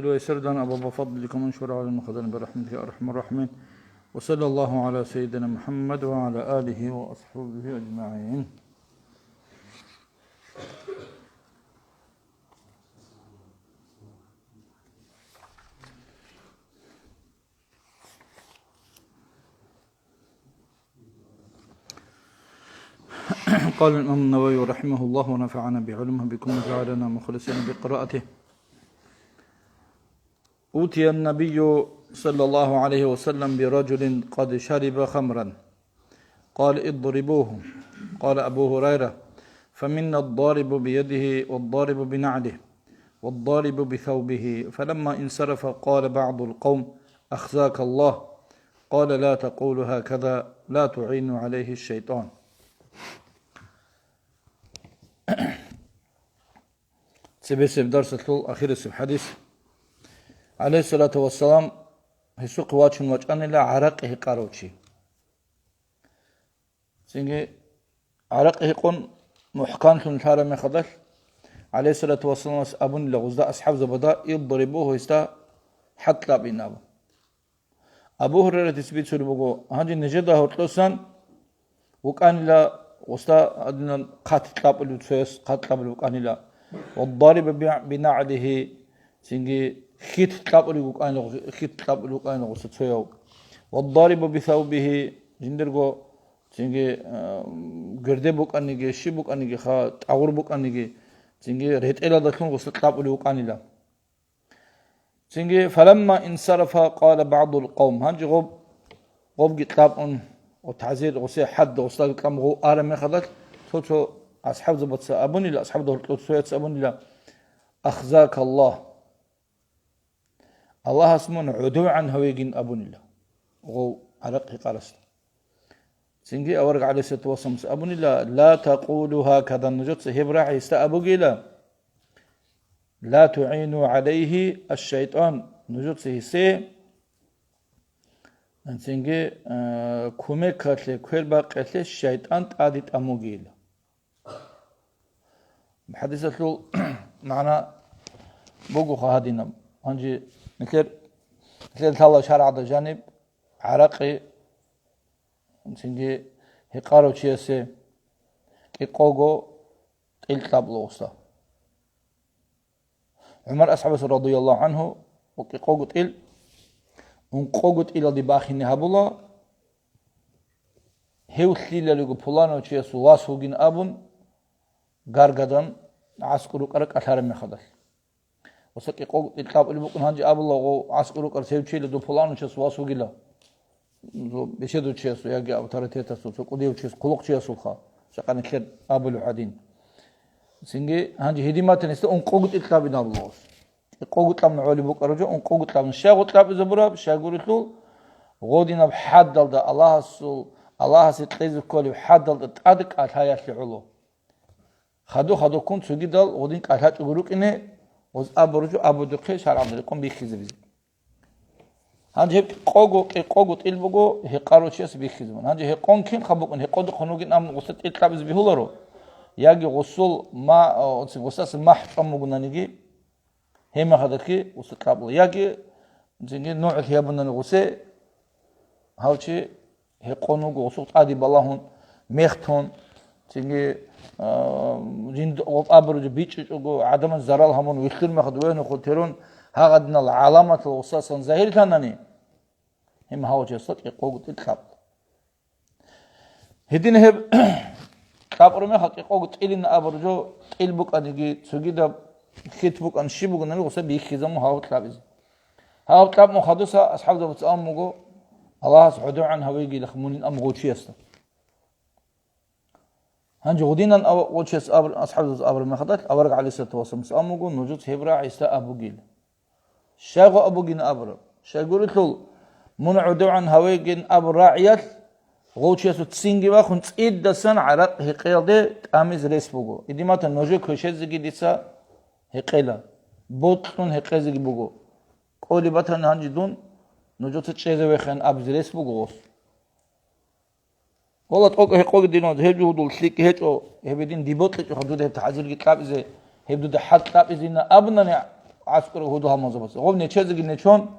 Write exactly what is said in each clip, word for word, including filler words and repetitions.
ويسر لنا أبواب فضلك ومن شر علينا من خزائن برحمتك يا أرحم الراحمين. وصلى الله على سيدنا محمد وعلى آله وأصحابه أجمعين. قال الإمام النووي رحمه الله ونفعنا بعلمه بكم وجعلنا مخلصين بقراءته. أتي النبي صلى الله عليه وسلم برجل قد شرب خمرا، قال: "اضربوه." قال أبو هريرة: "فمنا الضارب بيده والضارب بنعله والضارب بثوبه، فلما انصرف قال بعض القوم: أخزاك الله، قال: لا تقول هكذا، لا تعين عليه الشيطان". Цебесеб дарсалъул ахирисеб хадис. ГӀалайгьиссалату вассалам гьесухъе вачун вачӀанила гӀаракъи гьекъарав чи. Цинги гӀаракъи гьекъон мухӀканлъун лъараб мехалдалъ, гӀалайгьиссалату вассаламас абунила гъузда асхӀабзабада: "Идрибугьу", гьесда хӀад кьабин абун. Абу Гьурайратис бицунеб буго, гьанже нижеда гьоркьосан вукӀанила, гъусда гьадинан хъат кьабулев цояс хъат кьабулев вукӀанила. Ва дариба би-, бинагӀлигьи, цинги хит кьабулев вукӀанила, хит кьабулев вукӀанила гъуса цояв. Ва дариба бисавбигьи, жиндирго цинги, а, герде букӀаниги, щиб букӀаниги, ха, тӀагъур букӀаниги, цинги ретӀелалдалъун гъуса кьабулев вукӀанила. Цинги, фаламма инсарафа, къала баъдул къавм. Гьанже гъоб, гъобги кьабун, ва тазир гъусе хӀад гъусдаги кьабун гъов араб мехалдалъ, цо-цо асхӀабзабаца абунила, асхӀабда гьоркьор цояц абунила: "Ахзакаллагь". Аллагьас мун гӀодовегӀан гьавегин абунила, гъов гӀаракъи гьекъарасда. Цинги авараг гӀалайгьиссалату вассаламас абунила: "Ла такъулу гьакада", нужеца гьеб рагӀи гьесда абугила, "ла тугӀину гӀалайгьи аш-шайтӀан", нужеца гьесие, цинги, а, кумекалъе, квербакъиялъе шайтӀан тӀаде тӀамугейила. ХӀадисалъул магӀна бугоха гьадинаб. Гьанже нилъер, нилъер лъала шаргӀалда жаниб гӀаракъи, цинги гьекъарав чиясе кӀикъого тӀил кьабула гъуса. ГӀумар асхӀабас радияллагьу гӀанхӀу кӀикъого тӀил, ункъого тӀилалде бахине гьабула, гьев лъилалиго пуланав чиясул вас вугин абун, гаргадан гӀаскӀур рукӀараб кӀалъараб мехалдалъ. Гъуса кӀикъого тӀил кьабулеб букӀун, гьанже абула гъов гӀаскӀур рукӀарас гьев чийила дов пуланав чиясул вас вугила. Беседующиясул яги авторитетасул, цо кӀудияв чияс, хъулухъчиясулха, жакъа нилъер абулев гӀадин. Цинги гьанже гьедин батани гьесда ункъого тӀил кьабин абула гъос. КӀикъого кьабун гӀолеб букӀараб жо, ункъого кьабун. Щай гъо кьабизабураб? Щайгурелъул, гъодинаб хӀадалда, Аллагьасул, Аллагьасе кьезе кколеб хӀадалда тӀад кӀалъаялъе гӀоло. Хадур-хадурккун цогидал гъодин кӀалъачӀого рукӀине, гъоз абураб жо абудухъе шаргӀалда рекъон бихьизабизе. Гьанже гьеб кӀикъого, кӀикъого тӀил буго гьекъарав чияс бихьизабун. Гьанже гьекъон кинха букӀун, гьекъодухъун вугин абун гъусда тӀил кьабизе бегьуларо? Яги гъусул ма-, о, гъусдаса махӀ чӀван бугонаниги, гьеб мехалдалъги гъусда кьабула. Яги цинги нугӀлъи гьабунани гъусе, гьав чи гьекъон вуго, гъусухъ тӀаде балагьун, мехтун, цинги, а, жинд-, гъоб абураб жо бичӀчӀичӀого, гӀадамаз зарал гьабун, вилълъун мехалда вегьнухъун терун, гьагъадинал гӀаламатал гъусасан загьирлъанани, гьеб гьав чиясда кӀикъого тӀил кьабула. Гьедин гьеб кьабураб мехалъ кӀикъого тӀилин абураб жо, тӀил букӀаниги, цогидаб хит букӀан щиб бугонаниги гъуса бихьизабун гьав кьабизе. Гьав кьабун хадуса асхӀабзабаца абун буго, Аллагьас гӀодовегӀан гьавегилах мунин абун гъов чиясда. Гьанже гъудинан ав-, гъов чияс аб-, асхӀабзабаца абураб мехалъ, авараг гӀалайгьиссалату вассаламас абун буго, нужеца гьеб рагӀи гьесда абугил. Щай гъо абугин абураб? Щайгурелъул, мун гӀодовегӀан гьавегин абураб рагӀиялъ гъов чиясул ццинги вахун, цӀидасан гӀаракъ гьекъеялде тӀамизе рес буго. Гьедин батани, нужее квешезеги дица гьекъела, бокьун гьекъезеги буго. КӀолеб батани гьанже дун, нужеца чӀезе вехеян абизе рес буго гъос. Валла, тӀокӀ гьекъоги динал, гьеб жугьудул лъикӀ гьечӀо, гьеб гьедин дибокьичӀоха дуда гьеб тагӀзирги кьабизе, гьеб дуда хӀад кьабизина абунани, гӀаскӀура гьудул-гьалмагъзабаца. Гъов нечезеги нечон,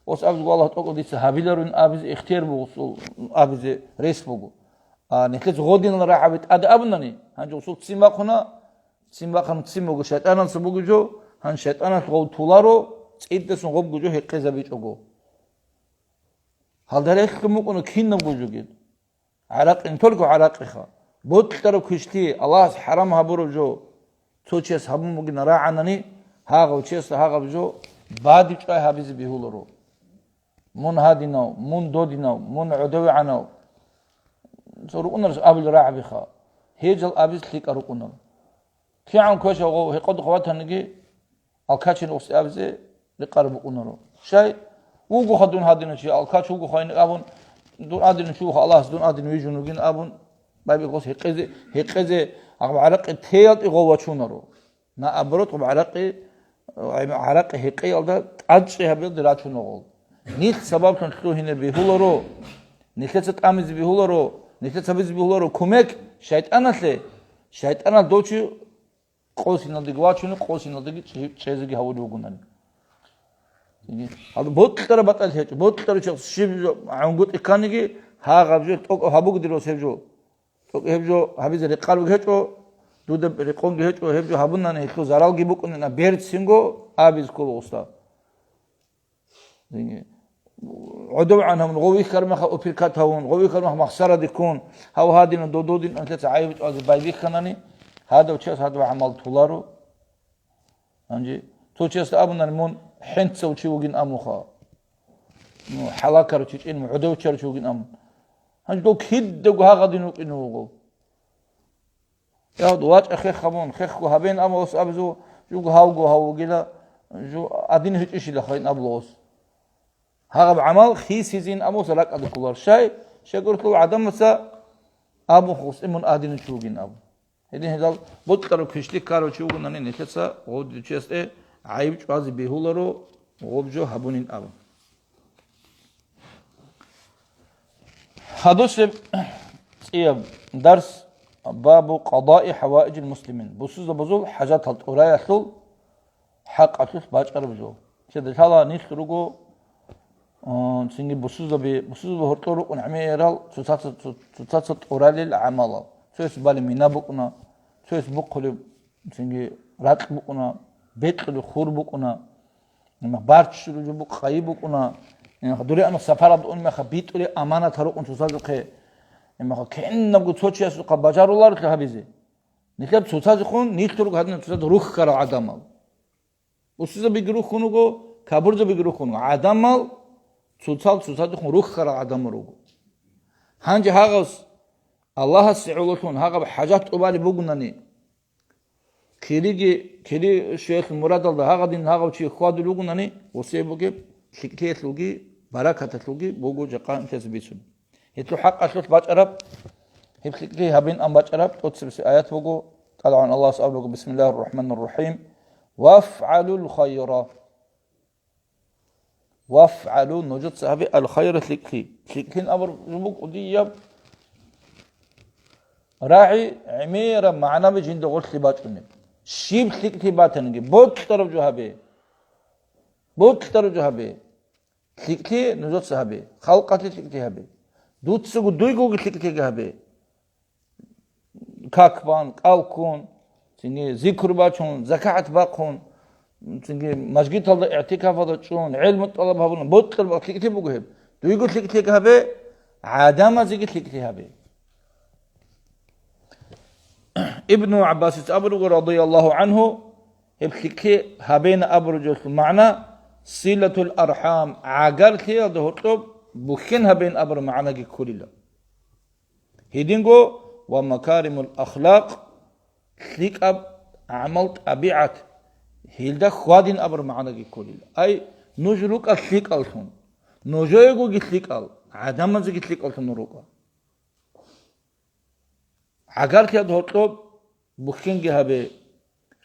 ос абизего Аллагь тӀокӀав дица гьабиларун абизе ихтияр буго, абизе рес буго. А нилъеца гъодинал рагӀаби тӀаде абунани, гьанже усул ццин бахъуна, ццин бахъун ццин буго шайтӀаналъул бугеб жо, гьанже шайтӀаналъ гъов туларо, цӀидасан гъобго жо гьекъезабичӀого. Гьалда релълъун букӀуна кинабго жоги. ГӀаракъи, не только гӀаракъиха. Бокьараб квешлъи, Аллагьас хӀарам гьабураб жо, цо чияс гьабун бугин рагӀанани, гьагъав чиясда гьагъаб жо бадибчӀвай гьабизе бегьуларо. Мун гьадинав, мун додинав, мун гӀодовегӀанав, цо рукӀунарас абулел рагӀабиха, гьел жал абизе лъикӀал рукӀунар. КигӀан квешав гъов гьекъодухъ ватаниги, алкачин укъси абизе рекъараб букӀунаро. Щай? Вугоха дун гьадинав чи, алкач вугоха гьайин абун, дун гьадинав чи вуха, Аллагьас дун гьадин вижун вугин абун, байбихьулас гьекъезе, гьекъезе, гьаб гӀаракъи теялтӀи гъов вачунаро. Наоборот, гъоб гӀаракъи, гӀаракъи гьекъеялда тӀадчӀи гьабиялде рачуна гъол. Нилъ сабаблъун лъугьине бегьуларо, нилъеца тӀамизе бегьуларо, нилъеца гьабизе бегьуларо кумек шайтӀаналъе, шайтӀанал дов чи къосиналдеги вачуна, къосиналдеги чӀе-, чӀезеги гьавулев вугонани. Гьалда бокьараб батӀалъи гьечӀо, бокьарав чияс щиб жо гӀунгутӀи кканиги, гьагъаб жо тӀокӀаб гьабуги дир ос гьеб жо. ТӀокӀ гьеб жо гьабизе рекъарабги гьечӀо, дуда рекъонги гьечӀо, гьеб жо гьабунани гьелъул заралги букӀунина, берцинго абизе ккола уста. ГӀодов гӀан гьавун, гъов вихьар меха оперкат гьавун, гъов вихьар меха махсараде ккун, гьав гьадина дододин анлъеца гӀайиб чӀвазе байбихьанани, гьадав чияс гьадав гӀамал туларо. Гьанже цо чиясда абунани, мун хӀинцав чи вугин амуха. Ну, хӀалакарав чи чӀин, гӀодовчарав чи вугин амун. Гьанже дов кидаго гьагъадин вукӀине вуго. Я, вачӀа хех гьабун, хехго гьабен амма ос абизу, жуго гьавго гьав вугила, жу адин гьечӀищила хайин абула ос. Гьагъаб гӀамал хисизин амма ос ракӀалде кколар. Щай? Щегорлъул гӀадамаца абун хусимун адин чи вугин абун. Гьедин гьедал бокьараб квешлъи ккарав чи вугонани, нилъеца гъов дучиясде гӀайиб чӀвазе бегьуларо, гъоб жо гьабунин абун. Гьадусеб цӀияб дарс, бабу къадаи хӀаваиджил муслимин, бусурбабазул хӀажатал тӀураялъул хӀакъалъулъ бачӀараб жо. Цеда лъала нилъ руго, а, цинги бусурбаби, бусурбаби гьоркьор рукъун гӀемерал цоцаца, цо-, цоцаца тӀуралел гӀамалал. Цояс балеб мина букӀуна, цояс бухъулеб цинги ракь букӀуна, бекьулеб хур букӀуна, барччулеб жо букӀ-, къайи букӀуна, дуре ана сапаралда ун меха битӀулеб аманат гьарукъун цоцазухъе, кинабго цо чиясухъа бажаруларелъул гьабизе. Нилъер цоцазехун, нилъ руго гьадинаб цоцазда рухьарал гӀадамал. Усизабиги рухьун руго, кабурзабиги рухьун руго. ГӀадамал цоцал цоцадехун рухьарал гӀадамал руго. Гьанже гьагъас Аллагьасе гӀололъун гьагъаб хӀажат тӀубалеб бугунани, кириги, кири щвеялъул мурадалда гьагъадин гьагъав чи хьвадулев вугунани, гъосие бугеб лъикӀлъиялъулги баракаталъулги буго жакъа нилъеца бицун. Гьелъул хӀакъалъулъ бачӀараб, гьеб лъикӀлъи гьабин ан бачӀараб тӀоцебесеб аят буго, тӀадегӀан Аллагьас абулеб буго, бисмиллагьир рахӀманир рахӀим, «ВафгӀалул хайра». ВафгӀалу, нужеца гьабе, ал-хайра, лъикӀлъи. ЛъикӀлъин абураб жо букӀу дие рагӀи гӀемераб магӀнаби жинда гъорлъи бачӀунеб. Щиб лъикӀлъи батаниги, бокьараб жо гьабе. Бокьараб жо гьабе. ЛъикӀлъи нужеца гьабе. Халкъалъе лъикӀлъи гьабе. Дуцаго дуйгоги лъикӀлъиги гьабе. Как бан, кӀал ккун, цинги зикр бачун, закагӀат бахъун, цинги мажгиталда игӀтикафалда чӀун, гӀелму тӀалаб гьабун, бокьараб лъикӀлъи буго гьеб. Дуйго лъикӀлъи гьабе, гӀадамазеги лъикӀлъи гьабе. Ибну ГӀаббасица абуруго, радияллагьу гӀангьу, гьеб лъикӀлъи гьабейна абураб жоялъул магӀна, силатул архӀам, гӀагарлъиялда гьоркьоб бухьен гьабейин абураб магӀнаги кколила. Гьединго ва макаримул ахлакъ, лъикӀаб гӀамал-тӀабигӀат, гьелда хьвадин абураб магӀнаги кколила. Ай, нуж рукӀа лъикӀаллъун, нужеегоги лъикӀал, гӀадамазеги лъикӀаллъун рукӀа. ГӀагарлъиялда гьоркьоб бухьенги гьабе,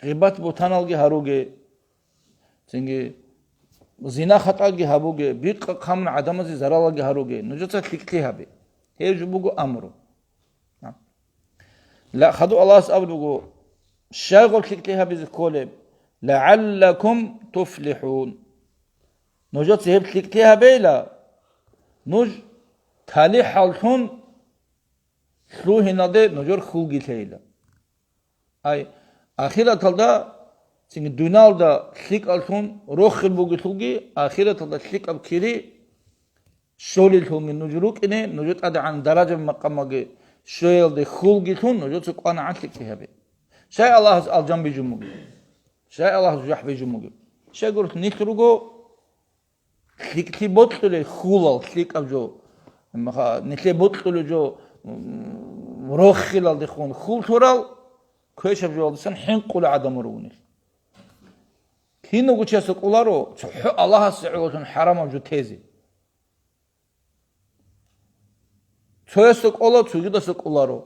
гъибат-бутаналги гьаруге, цинги зина-хатӀаги гьабуге, бикъа-хъамун гӀадамазе заралаги гьаруге, нужеца лъикӀлъи гьабе. Гьеб жо буго амру. Ла, хадуб Аллагьас абулеб буго, щай гъоб лъикӀлъи гьабизе кколеб, лагӀаллакум туфлихӀун. Нужеца гьеб лъикӀлъи гьабейла, нуж талихӀаллъун лъугьиналде нужер хьулги лъейила. Ай, ахираталда, цинги дуналда лъикӀаллъун рохел бугелъулги, ахираталда лъикӀаб кири щолелъулги нуж рукӀине, нужер тӀадегӀан даража-макъамаги щвеялде хьулгилъун нужеца кӀванагӀан лъикӀлъи гьабе. Щай Аллагьас алжан бижун бугеб? Щай Аллагьас жужахӀ бижун бугеб? Щайгурелъул нилъ руго лъикӀлъи бокьулел хьулал лъикӀаб жо, маха-, нилъе бокьулел жо, м, рохилалдехун хьул лъурал, квешаб жоялдасан хӀинкъулел гӀадамал руго нилъ. Киналго чиясда кӀоларо цохӀо Аллагьасе гӀололъун хӀарамаб жо тезе. Цоясда кӀола, цогидасда кӀоларо.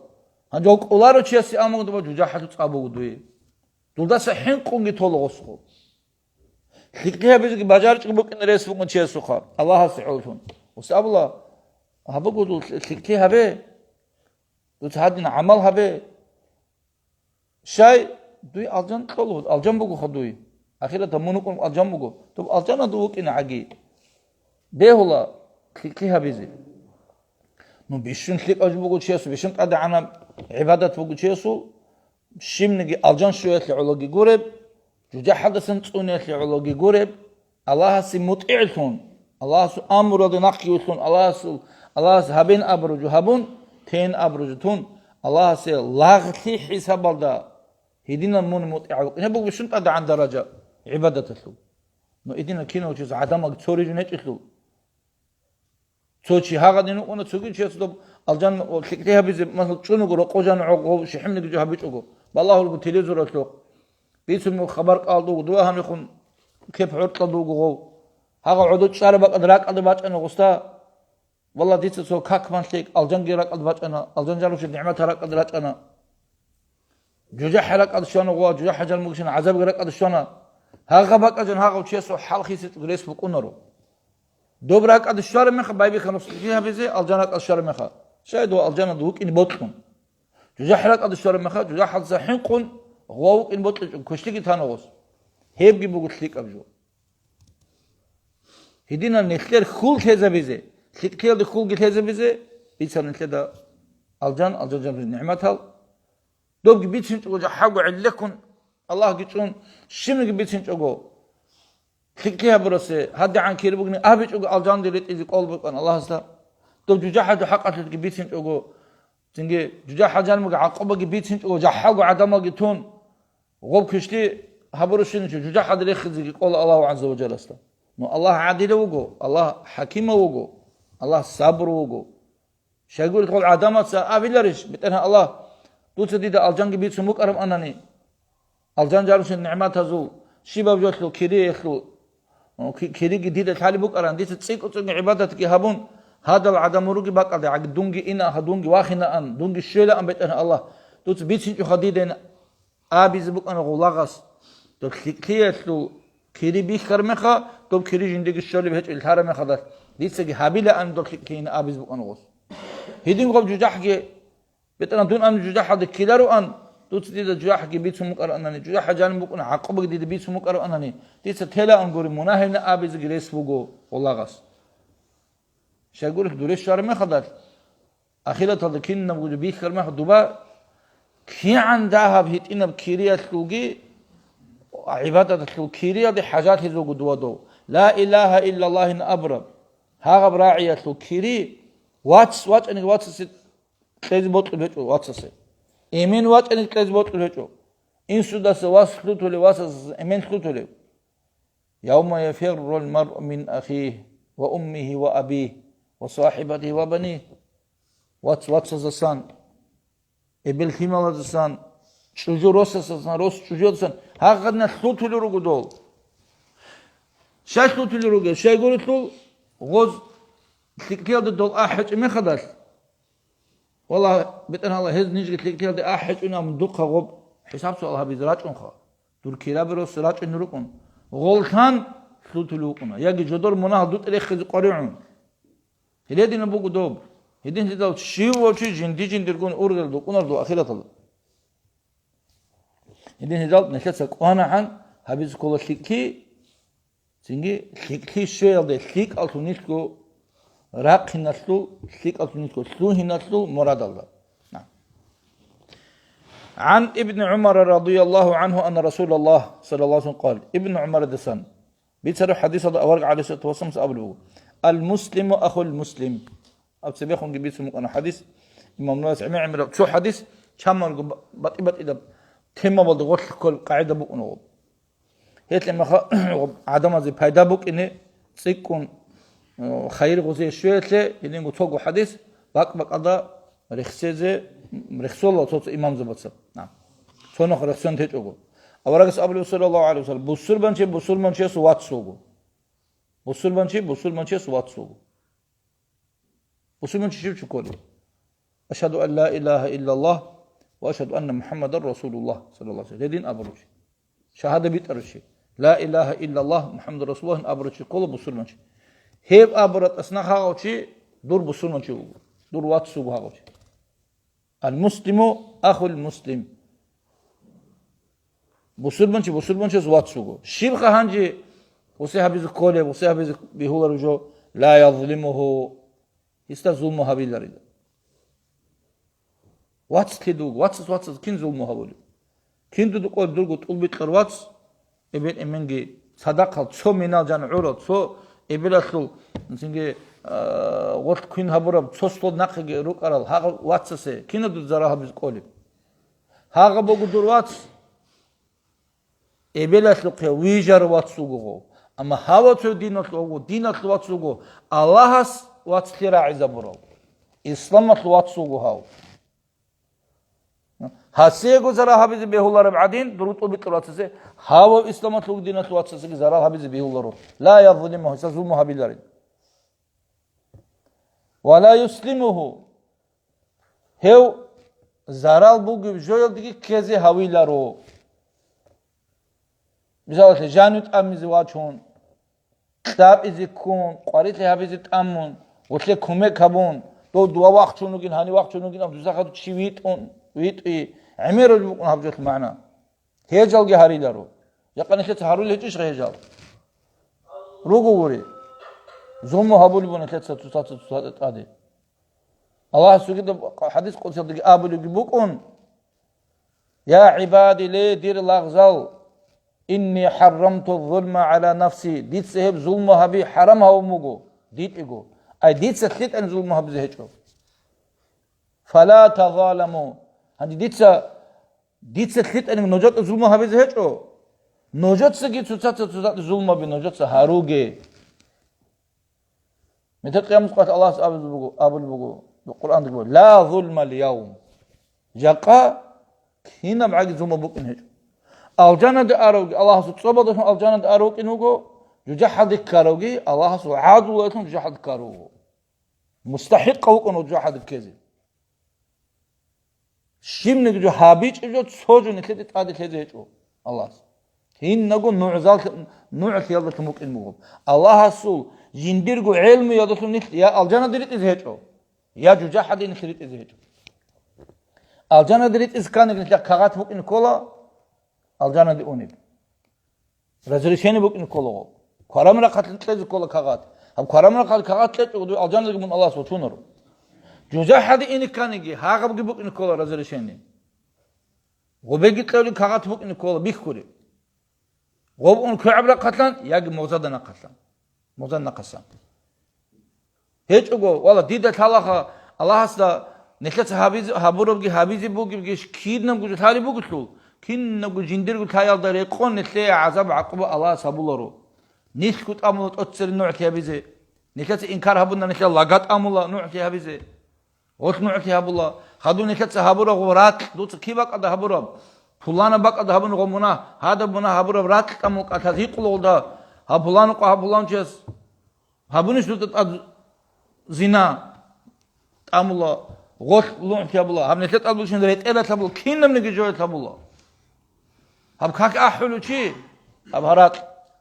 Гьанже гьав кӀоларо чиясе амугъ дуба жужахӀалъул цӀа буго дуе. Дулдаса хӀинкъунги тола гъосго. ЛъикӀлъи гьабизеги бажарчӀого букӀине рес бугун чиясухъа, Аллагьасе гӀололъун. Гъос абула, гьабуго дул лъикӀлъи гьабе, дуца гьадин гӀамал гьабе. Щай дуй алжан кьоло, алжан бугоха дуй. Ахирата мун вукӀун алжан буго. Доб алжана дов вукӀина гӀаги. Бегьула лъикӀлъи гьабизе. Ну, бищун лъикӀав жо буго чиясул, бищун тӀадегӀанаб гӀибадат буго чиясул, щибниги алжан щвеялъе гӀологи гуреб, жужахӀалдасан цӀуниялъе гӀологи гуреб, Аллагьасе мутӀигӀлъун, Аллагьасул амрулда нахъгивлъун, Аллагьасул, Аллагьас гьабен абураб жо гьабун, тейин абураб жо тун, Аллагьасе лагълъи хӀисабалда гьединал мун мутӀигӀав вукӀине буго бищун тӀадегӀан даража гӀибадаталъул. Ну, гьединал кинав чияс гӀадамал цо рижун гьечӀелъул. Цо чи гьагъадин вукӀуна, цоги чияс доб алжан лъикӀлъи гьабизе, масал, чӀунего рокъо жан гъов щихӀимлъиги жо гьабичӀого, балагьулго телевизоралъухъ. Бицун буго хабар кӀалдуго, дова гьанихун кеп гӀоркьалдуго гъов. Гьагъа гӀодо чӀараб бакӀалда ракӀалда бачӀана гъуста. Валла, дица цо как-ман лъикӀ алжанги ракӀалда бачӀана, алжан жануши нигӀмат ракӀалда рачӀана. ЖужахӀ ракӀалда щвана гъуа, жужахӀ жанмугшин гӀазабги ракӀалда щвана. Гьагъа бакӀа жан гьагъав чиясул хӀал хисичӀого рес букӀунаро. Доб ракӀалда щвараб меха байбихьа нусилги гьабизе, алжан ракӀалда щвараб меха. Щай дов алжаналда вукӀине бокьун? ЖужахӀ ракӀалда щвараб меха, жужахӀалдаса хӀинкъун гъуа вукӀине бокьичӀого квешлъиги тана гъос. Гьебги буго лъикӀаб жо. Гьединал нилъер хьул лъезабизе, лъикӀлъиялда хьулги лъезабизе, бицана нилъеда алжан, алжан жаниб нигӀматал. Добги бицинчӀого жахӀалго гӀеллеккун, Аллагьги чӀун, щибниги бицинчӀого. ЛъикӀлъи гьабурасе, гьадигӀан кири бугни абичӀого алжанде ретӀизе кӀол букӀан Аллагьасда. Доб жужахӀалъул хӀакъалъулъги бицинчӀого, цинги жужахӀал жанибги гӀакъубаги бицинчӀого, жахӀалго гӀадамалги тун, гъоб квешлъи гьабурущинчи жужахӀалде рехизеги кӀола Аллагь гӀазза ва жалласда. Ну, Аллагь гӀадилав вуго, Аллагь хӀакимав вуго, Аллагь сабур вуго. Щайгурелъул гӀадамаца абиларищ, БетӀергьан Аллагь, дуца дида алжанги бицун букӀараб анани, алжан жарушин нигӀматазул, щибаб жолъул кириялъул, ки-, кириги дида лъалеб букӀаран, дица цӀикӀкӀу-цӀикӀкӀу гӀибадатги гьабун, гьадал гӀадамал руги бакӀалде, гьаги дунги ина, гьа дунги вахинаан, дунги щвелаан, БетӀергьан Аллагь, дуца бицинчӀоха дидайин абизе букӀана гъулагъас, доб лъикӀлъиялъул кири бихьар меха, доб кири жиндиги щолеб гьечӀел лъараб мехалдалъ, дицаги гьабилаан доб лъикӀлъиин абизе букӀана гъос. Гьедин гъоб жужахӀги, БетӀергьан, дун ан жужахӀалда ккелароан, дуца дида жужахӀги бицун букӀароанани, жужахӀал жаниб букӀуна гӀакъубаги дида бицун букӀароанани, дица телаан гури мунагьилна абизеги рес буго гъулагъас. Щайгурелъ дуре щвараб мехалдалъ, ахираталда кинабго бихьар мех дуба, кигӀан дагьаб гьитӀинаб кириялъулги, гӀибадаталъул кириялде хӀажалъизе вуго дова дов. Ла илагьа иллаллагьин абураб гьагъаб рагӀиялъул кири, вац вачӀаниги вацасе кьезе бокьулеб гьечӀо вацасе. Эмен вачӀаниги кьезе бокьулеб гьечӀо. Инсудаса вас лъутулев, васасдаса эмен лъутулев. Явма яфиррул маръу мин ахихи ва уммихи ва абихи ва сахибатихи ва банихи. Вац вацаздасан, эбел лъималаздасан, чӀужу росасдасан, рос чӀужудасан гьагъадна лъутулел руго дол. Щай лъутулел ругел? Щайгурелъул гъоз лъикӀлъиялда дол ахӀечӀеб мехалдалъ, Валлагь, БетӀергьан Аллагь, гьез нижги лъикӀлъиялде ахӀечӀунаб духъа гъоб хӀисаб-суал гьабизе рачӀунха. Дур кираб рос рачӀунел рукӀун. Гъоллъан лъутулев вукӀуна, яги жодор мунагьал дутӀ рехизе къваригӀун. Гьединаб буго доб. Гьедин гьедал щив ва чи жинди-жиндиргун ургъел дукъунар дов ахираталда. Гьедин гьедал нилъеца кӀванагӀан гьабизе ккола лъикӀлъи, цинги лъикӀлъи щвеялде лъикӀаллъун нилъго рахъиналъул, лъикӀаллъун нилъго лъугьиналъул мурадалда. عن ابن عمر رضي الله عنه أن رسول الله صلى الله عليه وسلم قال, Ибн ГӀумардасан бицараб хӀадисалда авараг гӀалайгьиссалату вассаламас абулеб буго: «Ал-муслиму ахул муслим». Аб цебехунги бицун букӀана хӀадис, имам Нававияс гӀемер-гӀемераб цо хӀадис, чамалго ба-, батӀи-батӀияб темабалда гъорлъ кколеб къагӀида букӀуна гъоб. Гьелъ меха-, гъоб гӀадамазе пайда букӀине цӀикӀкӀун, э, хайир гъузе щвеялъе, гьединго цого хӀадис, бакӀ-бакӀалда рехсезе, рехсола цо-цо имамзабаца. На. Цо нах рехсон течӀого. Аварагас абулеб, саллаллагьу гӀалайгьи ва саллам, бусурбанчи бусурбанчияс вац вуго. Бусурбанчи бусурбанчияс вац вуго. Бусурбанчи щив чи кколев? Ашгьаду ан ла илагьа иллаллагь ва ашгьаду анна МухӀаммадан расулуллагь, саллаллагьу гӀалайгьи ва саллам. Гьедин абурав чи. Шагьада битӀарав чи. Ла илагьа иллаллагь МухӀаммадан расулуллагь абурав чи ккола бусурбанчи. Гьеб абуратӀас нах гьагъав чи дур бусурбанчи вуго. Дур вац вуго гьагъав чи. Ал-муслиму ахул муслим. Бусурбанчи бусурбанчияс вац вуго. Щибха гьанже гъусе гьабизе кколеб, гъусе гьабизе бегьулареб жо? Ла язлимуху. Гьесда зулму гьабиларида. Вацлъи дуго, вацас вацас кин зулму гьабулеб? Кин дуда кӀолеб дурго тӀулбикьар вац, эбел-эменги цадахъал, цо минал жан гӀурал, цо эбелалъул, цинги, а, гъорлъ квин гьабураб, цо слод нахъеги рукӀарал гьагъав вацасе кинав дуда зарал гьабизе кӀолеб? Гьагъав буго дур вац, эбелалъухъе вижарав вац вуго гъов. Амма гьав вацав диналъ вуго, диналъ вац вуго, Аллагьас вацлъи рагӀизабурав, исламалъ вац вуго гьав. Гьасиего зарал гьабизе бегьулареб гӀадин, дур тӀубитӀулеб вацасе, гьавав исламалъул диналъул вацасеги зарал гьабизе бегьуларо. Ла язлимуху, гьесда зулму гьабиларин. Ва ла юслимуху, гьев зарал бугеб жоялдеги ккезе гьавиларо. Мисалалъе, жанив тӀамизе вачун, кьабизе ккун, къварилъи гьабизе тӀамун, гъулъе кумек гьабун, дов дова вахчун вугин, гьанив вахчун вугин абун, дусахъа чи витӀун, витӀи, гӀемераб букӀун гьаб жоялъул магӀна. Гьежалги гьариларо. Жакъа нилъеца гьарулел гьечӀищха гьежал? Руго гури. Зулму гьабулеб буго нилъеца цоцаца цоцазда тӀаде. Аллагьас цогидаб хӀадис къудсиялдаги абулебги букӀун: «Я гӀибади, ле, дир лагъзал, инни хӀаррамту зулма гӀала нафси, дица гьеб зулму гьаби хӀарам гьавун буго дитӀего. Ай, дица лъитӀани зулму гьабизе гьечӀо. Фала тазаламу». Гьанже дица, дица лъитӀани нужеда зулму гьабизе гьечӀо. Нужецаги цоцаца цоцазда зулму гьаби нужеца гьаруге. Метер къиямасеб къоялъ Аллагьас абулеб буго, абулеб буго, Къуръанда буго: «Ла зулмал явм». Жакъа кинаб гӀаги зулму букӀин гьечӀо. Алжанаде аравги Аллагьасул цӀобалдалъун алжанаде арав вукӀин вуго, жужахӀалде ккаравги Аллагьасул гӀадлуялъун жужахӀалде ккарав вуго. МустахӀикъав вукӀун жужахӀалде ккезе. Щибниги жо гьабичӀеб жо, цо жо нилъеде тӀаде лъезе гьечӀо Аллагьас. Кинабго нугӀзал-, нугӀлъиялдалъун букӀин буго. Аллагьасул жиндирго гӀелмуялдалъун нилъ я алжанаде ритӀизе гьечӀо, я жужахӀалде нилъ ритӀизе гьечӀо. Алжанаде ритӀизе кканиги нилъехъ кагъат букӀин ккола, алжанаде унеб. Разрешение букӀин кколаго. Кварамрахъалъан кьезе ккола кагъат. Гьаб кварамрахъалъ кагъат кьечӀого дуе алжаналги мун Аллагьас вачунаро. ЖужахӀалде ине кканиги, гьагъабги букӀин ккола разрешение. Гъубеги кьевли кагъат букӀин ккола бихьулеб. Гъоб ун квегӀаб рахъалъан яги мурзадан рахъалъан. Мурзадан рахъасан. ГьечӀого, валла, дида лъалаха Аллагьасда нилъеца гьабизе, гьабурабги, гьабизе бугебги, кинабго жо лъалеб бугелъул, кинабго жиндирго лъаялда рекъон нилъее гӀазаб-гӀакъуба Аллагьас гьабуларо. Нилъго тӀамула тӀоцере нугӀлъи гьабизе. Нилъеца инкар гьабуна, нилъер лага тӀамула нугӀлъи гьабизе. Гъолъ нугӀлъи гьабула. Хадуб нилъеца гьабураб гъо ракь, дуца киб бакӀалда гьабураб? Пуланаб бакӀалда гьабуна гъо мунагь, гьадаб мунагь гьабураб ракь тӀамул кӀалъаз гьикъулагъулда, гьаб пуланухъа гьаб пуланчияс гьабунищ дуда тӀад зина? ТӀамула, гъолъ нугӀлъи гьабула. Гьаб нилъер тӀад бучӀин ретӀелалъ гьабула, кинабниги жоялъ гьабула. Гьаб как ахӀулев чи, гьаб гьаракь,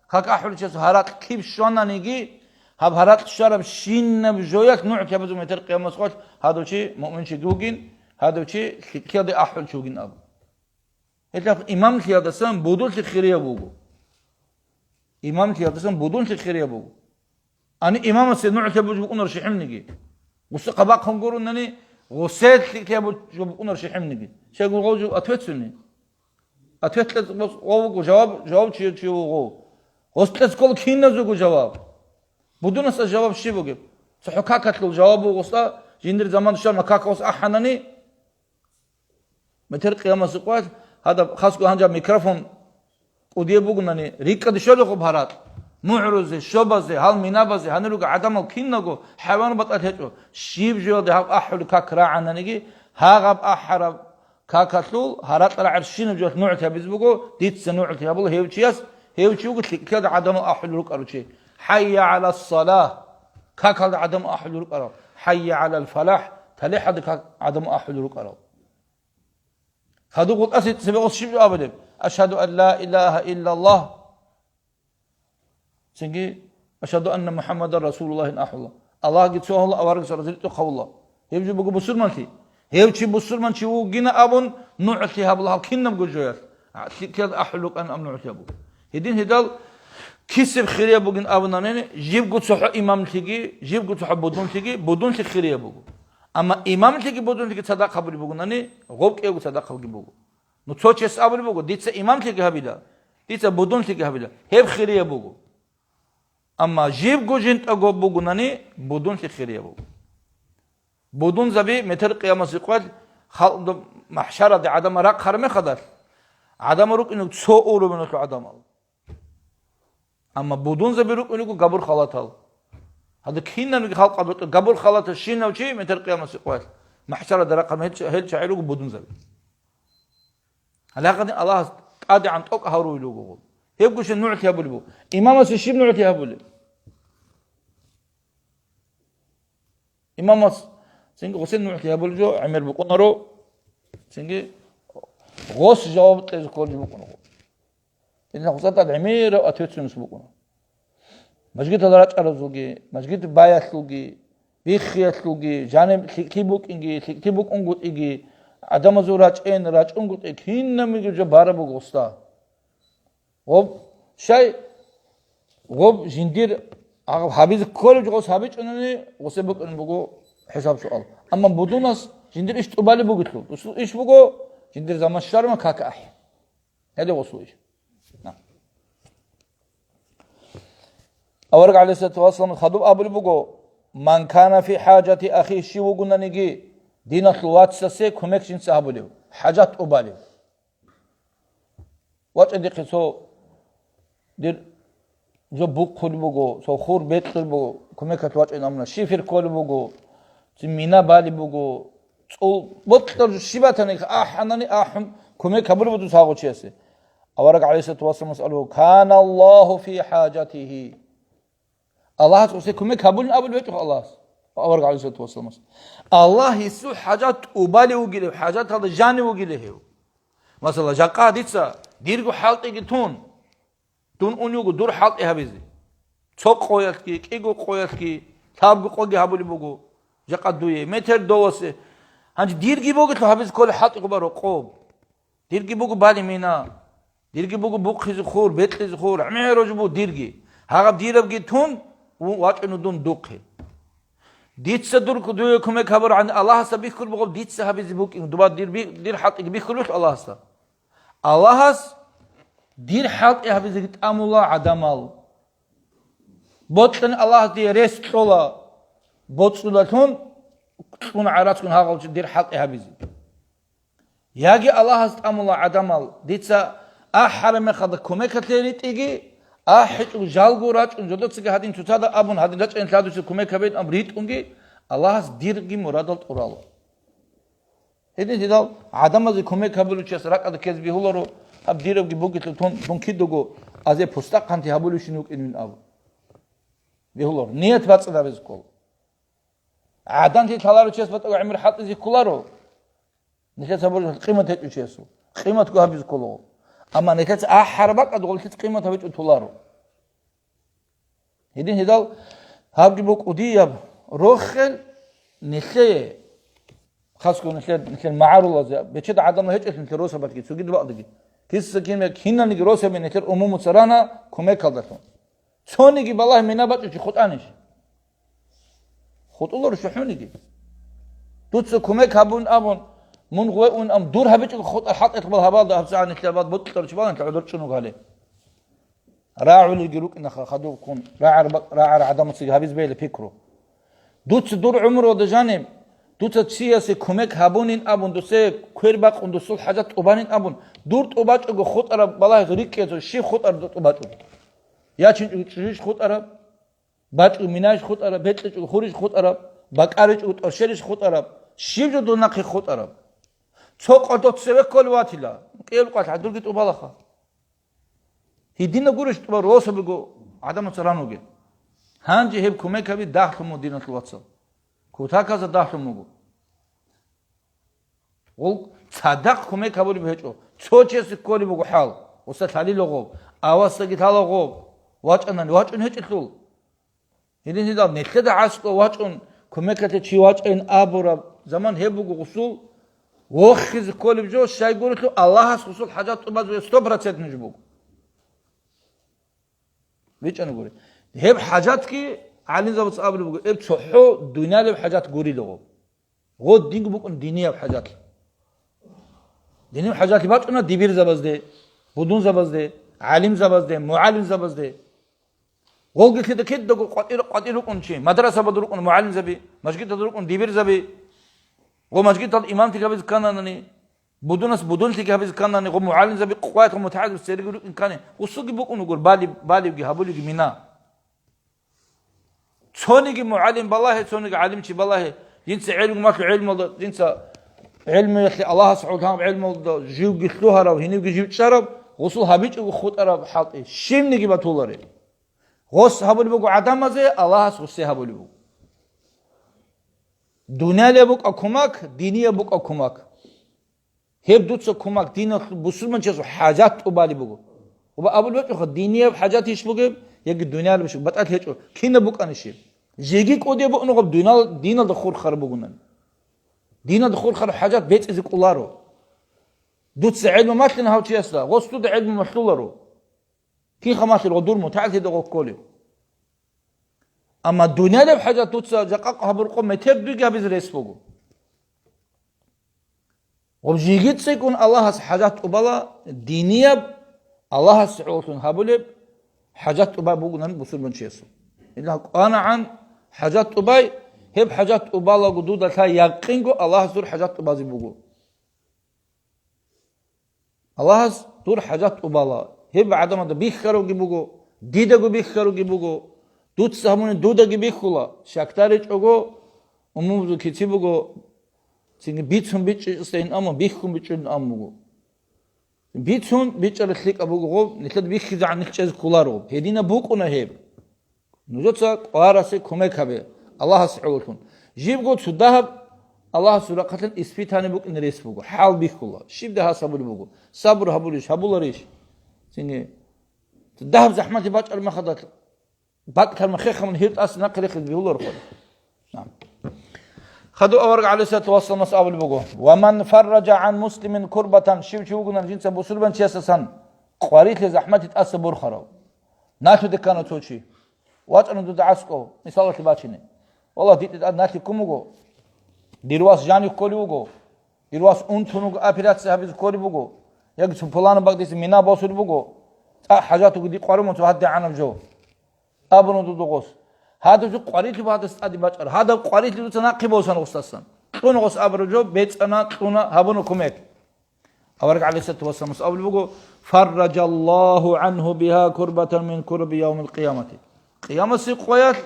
как ахӀулев чияс гьаракь киб щвананиги, гьаб гьаракь щварабщинаб жоялъ нугӀлъи гьабизаб метер къиямасеб къоялъ гьадав чи муъминчиги вугин, гьадав чи лъикӀлъиялде ахӀулев чи вугин абу. Гьелъ имамлъиялдасан будулъи хирияб буго. Имамлъиялдасан будунлъи хирияб буго. Ани имамасе нугӀлъи гьабулеб букӀунар щихӀимниги. Гъуса хъабахъун гурунани, гъусел лъикӀлъи гьабулеб букӀунар щихӀимниги. Щайгун гъов жо ответственный. Ответлъаз гъов вуго жаваб, жаваб чи, чи вуго. Гъослъаз ккола киназего жаваб. Будунаса жаваб щиб бугеб? ЦохӀо какалъул жаваб буго гъосда, жиндир заман щвана какалъ гъос ахӀанани, метер къиямасеб къоялъ, гьадаб хасго гьанжа микрофон кӀудияб бугунани, рикӀкӀаде щолехъуб гьаракь. МугӀрузе, щобазе, гьал минабазе, гьанир руго гӀадамал киналго хӀайван батӀалъ гьечӀо. Щиб жоялде гьаб ахӀулеб как рагӀананиги, гьагъаб ахӀараб какалъул гьаракь рагӀарщинаб жоялъ нугӀлъи гьабизе буго, дица нугӀлъи гьабула гьев чияс, гьев чи вуго лъикӀлъиялда гӀадамал ахӀулел рукӀарав чи. ХӀайя гӀалас-салагь! Какалда гӀадамал ахӀулел рукӀарал. ХӀайя гӀалал фалахӀ! ТалихӀалда как гӀадамал ахӀулел рукӀарал. Хадуб гъутӀасе цебе гъос щиб жо абулеб? Ашгьаду ан ла илагьа иллаллагь. Цинги, ашгьаду анна МухӀаммадан расулуллагьин ахӀула. Аллагьги цо гьавула, аварагас разилитӀухъ гьавула. Гьев жо буго бусурманлъи. Гьев чи бусурман чи вугина абун, нугӀлъи гьабула гьал кинабго жоялъ. А, лъикӀлъиялда ахӀулел рукӀан абун нугӀлъи гьабула. Гьедин гьедал кисеб хирияб бугин абунанани, жибго цохӀо имамлъиги, жибго цохӀо будунлъиги, будунлъи хирияб буго. Амма имамлъиги будунлъиги цадахъ гьабулеб бугунани, гъоб кӀиявго цадахъ гьабулеб буго. Ну, цо чияс абулеб буго, дица имамлъиги гьабила, дица будунлъиги гьабила. Гьеб хирияб буго. Амма жибго жинтӀаго бугунани, будунлъи хирияб буго. Будунзаби метер къиямасеб къоялъ халкъ махӀшараде гӀадамал рахъараб мехалдалъ, гӀадамал рукӀиналъул цо уровеналъул гӀадамал. Амма будунзаби рукӀун руго габур халатал. Гьадин кинабниги халкъалда габур халатал щинав чи метер къиямасеб къоялъ махӀшараде рахъараб гьел, гьел чагӀи руго будунзаби. Гьале гьадин Аллагьас тӀадегӀан тӀокӀ гьаруй руго. Гьебго щай нугӀлъи гьабулеб буго. Имамасе щиб нугӀлъи гьабулеб? Имамас цинги гъосие нугӀлъи гьабулеб жо гӀемер букӀунаро, цинги гъос жаваб кьезе кколеб букӀунаро. Гьедин гъосда тӀад гӀемераб ответственность букӀуна. Мажгиталда рачӀаразулги, мажгит баялъулги, биххиялъулги, жаниб лъикӀлъи букӀинги, лъикӀлъи букӀунгутӀиги, гӀадамазул рачӀен, рачӀунгутӀи кинабниги жо бараб буго гъосда. Гъоб, щай, гъоб жиндир гьабизе кколеб жо гъос гьабичӀунани, гъосе букӀун буго хӀисаб-суал. Амма будунас жиндир иш тӀубалеб бугелъул, дусул иш буго, жиндир заман щвараб мехалъ как ахӀи. Гьеле гъосул иш. На. Авараг гӀалайгьиссалату вассаламас хадуб абулеб буго: «Ман кана фи хӀажати ахихи», щив вугонаниги диналъул вацасе кумек жинца гьабулев, хӀажат тӀубалев. ВачӀа дихъе цо дир жо бухъулеб буго, цо хур бекьулеб буго, кумекалъ вачӀайин абуна, шифер кколеб буго, цин мина балеб буго, цӀул бокьараб жо щиб батани, ахӀанани ахӀун, кумек гьабулеб буго дуца гьагъав чиясе. Авараг гӀалайгьиссалату вассаламас абулеб: «Кана Аллагьу фи хӀажатигьи». Аллагьас гъосе кумек гьабулин абулеб гьечӀо Аллагьас, авараг гӀалайгьиссалату вассаламас. Аллагь гьесул хӀажат тӀубалев вугилев, хӀажаталда жанив вугилев гьев. Масала, жакъа дица дирго хӀалтӀиги тун, дун ун йиго дур хӀалтӀи гьабизе. Цо къоялъги, кӀиго къоялъги, лъабго къоги гьабулеб буго, жакъа дуе, метер довасе. Гьанже дирги бугелъул гьабизе кколеб хӀалтӀи гъуба рокъоб. Дирги буго балимина. Дирги буго бухъизе хур, бекьизе хур, гӀемераб жо буго дирги. Гьагъаб дирабги тун, ву-, вачӀуна дун духъе. Дица дур, дуе кумек гьабургӀан Аллагьасда бихьулеб буго, дица гьабизе букӀин, дуба дир би-, дир хӀалтӀиги бихьулеб буго Аллагьасда. Аллагьас дир хӀалтӀи гьабизеги тӀамула гӀадамал. Бокьани Аллагьас дие рес кьола, боцӀулалъун кьун гӀарацгун гьагъав чи дир хӀалтӀи гьабизе. Яги Аллагьас тӀамула гӀадамал, дица ахӀараб мехалда кумекалъе ритӀиги, ахӀичӀого жалго рачӀун, жодоцаги гьадин цоцазда абун, гьадин рачӀайин лъадуса кумек гьабейин абун ритӀунги, Аллагьас дирги мурадал тӀурала. Гьедин гьедал гӀадамазе кумек гьабулев чияс ракӀалда ккезе бегьуларо, гьаб дирабги бугелъул тун, дун кидаго азе пустахъанти гьабулевщин вукӀинин абун. Бегьуларо. Ният бацӀцӀад гьабизе ккола. ГӀаданлъи лъаларев чияс батӀа гӀемер хӀалтӀизе кколаро. Нилъеца гьабураб къимат гьечӀев чиясул къиматго гьабизе кколаго. Амма нилъеца ахӀараб бакӀалда гъолъица къимат гьабичӀо толаро. Гьедин гьедал гьабги букӀудияб рохел нилъее, хасго нилъер, нилъер магӀарулазе, бечеда гӀадамал гьечӀелъул нилъер росабалъги, цогидаб бакӀалдаги. Киса кимек киналниги росаби нилъер умумуца рана кумекалдалъун. Цониги балагь мина бачӀучи хутӀанищ? ХутӀуларо щухӀуниги. Дуца кумек гьабун абун, мун гъве ун ам дур гьабичӀел хутӀа хӀалтӀелъ бал гьабалда гьабцагӀан нилъер бал бутӀлъарчи балан гӀодор чӀунуг гьале. РагӀулелги рукӀинаха хадубккун, рагӀар бакӀ-, рагӀар гӀадамацаги гьабиз бейла пикру. Дуца дур гӀумруялда жаниб, дуца чиясе кумек гьабунин абун, дусе квер бакъун, дусул хӀажат тӀубанин абун, дур тӀубачӀого хутӀараб балагь рикӀкӀецо, щиб хутӀараб дур тӀубачӀого? ЯчинчӀого чӀужуш хутӀараб, бачӀого минаеш хутӀараб, бекьичӀого хуриш хутӀараб, бакӀаричӀого тӀорщериш хутӀараб, щиб жо дун нахъе хутӀараб? Цо къо дов цеве кколев ватила, кӀел къвалъ гьадурги тӀубалаха. Гьедина гурищ тӀубал росабиго гӀадамаца ран вугел. Гьанже гьеб кумекаби дагьлъун мун, диналъул вацал. Кутакалза дагьлъун вуго. Гъул цадахъ кумек гьабулеб гьечӀо. Цо чиясе кколеб буго хӀал. Уса лъалила гъоб. Авасдаги лъала гъоб. ВачӀанани, вачӀун гьечӀелъул. Гьедин гьедал нилъеда гӀаскӀо вачӀун, кумекалъе чи вачӀайин абураб заман гьеб буго гъусул, вохизе кколеб жо, щайгурелъул Аллагьас гъусул хӀажат тӀубазе сто процент нуж буго. БичӀана гури. Гьеб хӀажатги гӀалимзабаца абулеб буго, гьеб цохӀо дуниялеб хӀажат гурилаго. Гъо динго букӀун динияб хӀажат. Динияб хӀажат бачӀуна дибирзабазде, будунзабазде, гӀалимзабазде, мугӀалимзабазде. Гъолги лъида кидаго къватӀир, къватӀир рукӀун чи, мадрасабада рукӀун мугӀалимзаби, мажгиталда рукӀун дибирзаби, гъо мажгиталда имамлъи гьабизе ккананани, будунас будунлъиги гьабизе кканани, гъо мугӀалимзаби къватӀ мутагӀилзаби цереги рукӀин ккани, гъусуги букӀун вугур балиб-, балибги гьабулиги мина. Цониги мугӀалим балагье, цониги гӀалимчи балагье, жинца гӀелму малъу гӀелмалда, жинца гӀелмуялъе Аллагьас гӀолгьан гӀелмалда живги лъугьарав, гьенивги жив чӀарав, гъусул гьабичӀого хутӀараб хӀалтӀи, щибниги батуларе. Гъос гьабулеб буго гӀадамазе, Аллагьас гъусе гьабулеб буго. Дуниялияб букӀа кумак, динияб букӀа кумак. Гьеб дуца кумак диналъул бусурманчиясул хӀажат тӀубали буго. Ва абулеб бачӀуха, динияб хӀажат иш бугеб, яги дуниялаб иш бугеб, батӀалъи гьечӀо, кинаб букӀанищ гьеб? Жеги кӀудияб букӀуна гъаб дунал-, диналда хурхараб бугунани. Диналда хурхараб хӀажат бецӀизе кӀоларо. Дуца гӀелму малъана гьав чиясда, гъос дуда гӀелму малъуларо. Кин хамалъил гъодур мутагӀлъида гъо кколев. Амма дунялаб хӀажат дуца жакъа гьабуркъо метер дуги гьабизе рес буго. Гъоб жиги цӀикӀкӀун Аллагьас хӀажат тӀубала динияб, Аллагьас гӀоллъун гьабулеб хӀажат тӀубай бугунан бусурманчиясул. Ила кӀванагӀан хӀажат тӀубай, гьеб хӀажат тӀубалаго дуда лъай якъинго Аллагьас дур хӀажат тӀубазе буго. Аллагьас дур хӀажат тӀубала. Гьеб гӀадамада бихьаруги буго, дидаго бихьаруги буго, дуца гьабуни дудаги бихьула, щакдаричӀого, умумузул кици буго, цинги бицун бичӀчӀичӀесайин амма, бихьун бичӀчӀун ам буго. Бицун бичӀчӀараб лъикӀаб буго гъоб, нилъеда бихьизегӀан нилъ чӀезе кколаро. Гьединаб букӀуна гьеб. Нужеца къварасе кумек гьабе, Аллагьас гӀололъун. Жибго цо дагьаб Аллагьасул рахъалъан испытание букӀин рес буго, хӀал бихьула. Щиб дагьас гьабулеб буго? Сабур гьабулищ, гьабуларищ? Цинги дагьаб захӀмалъи бачӀар махадал, бакӀ тарма хехамун гьир тӀаса нахъе рехизе бегьуларо хъван. Нагь. Хадув авараг гӀалайгьиссалату вассаламас абулеб буго: «Ва ман фарража гӀан муслимин курбатан», щив чи вугунан жинца бусурбанчиясасан къварилъи захӀмати тӀаса борхарав. Налъуде ккана цо чи. ВачӀана дуда гӀаскӀов, мисалалъе бачине. Валлагь, дитӀи тӀад налъи ккун буго. Дир вас жанив кколев вуго. Дир вас унтун вуго, операция гьабизе кколеб буго. Яги цо пуланаб бакӀ дица мина босулеб буго. ЦӀакъ хӀажат вуго, дие къваригӀун цо гьадигӀанаб жо. Абуна дуда гъос. Гьадаб жо къварилъи буго гьадас тӀаде бачӀар. Гьадаб къварилъи дуца нахъе босана гъосдасан. Кьуна гъос абураб жо, бецӀана, кьуна, гьабуна кумек. Авараг гӀалайгьиссалату вассаламас абулеб буго: «Фарражаллагьу гӀангьу бигьа курбатан мин кураби явмил къиямати». Къиямасеб къоялъ,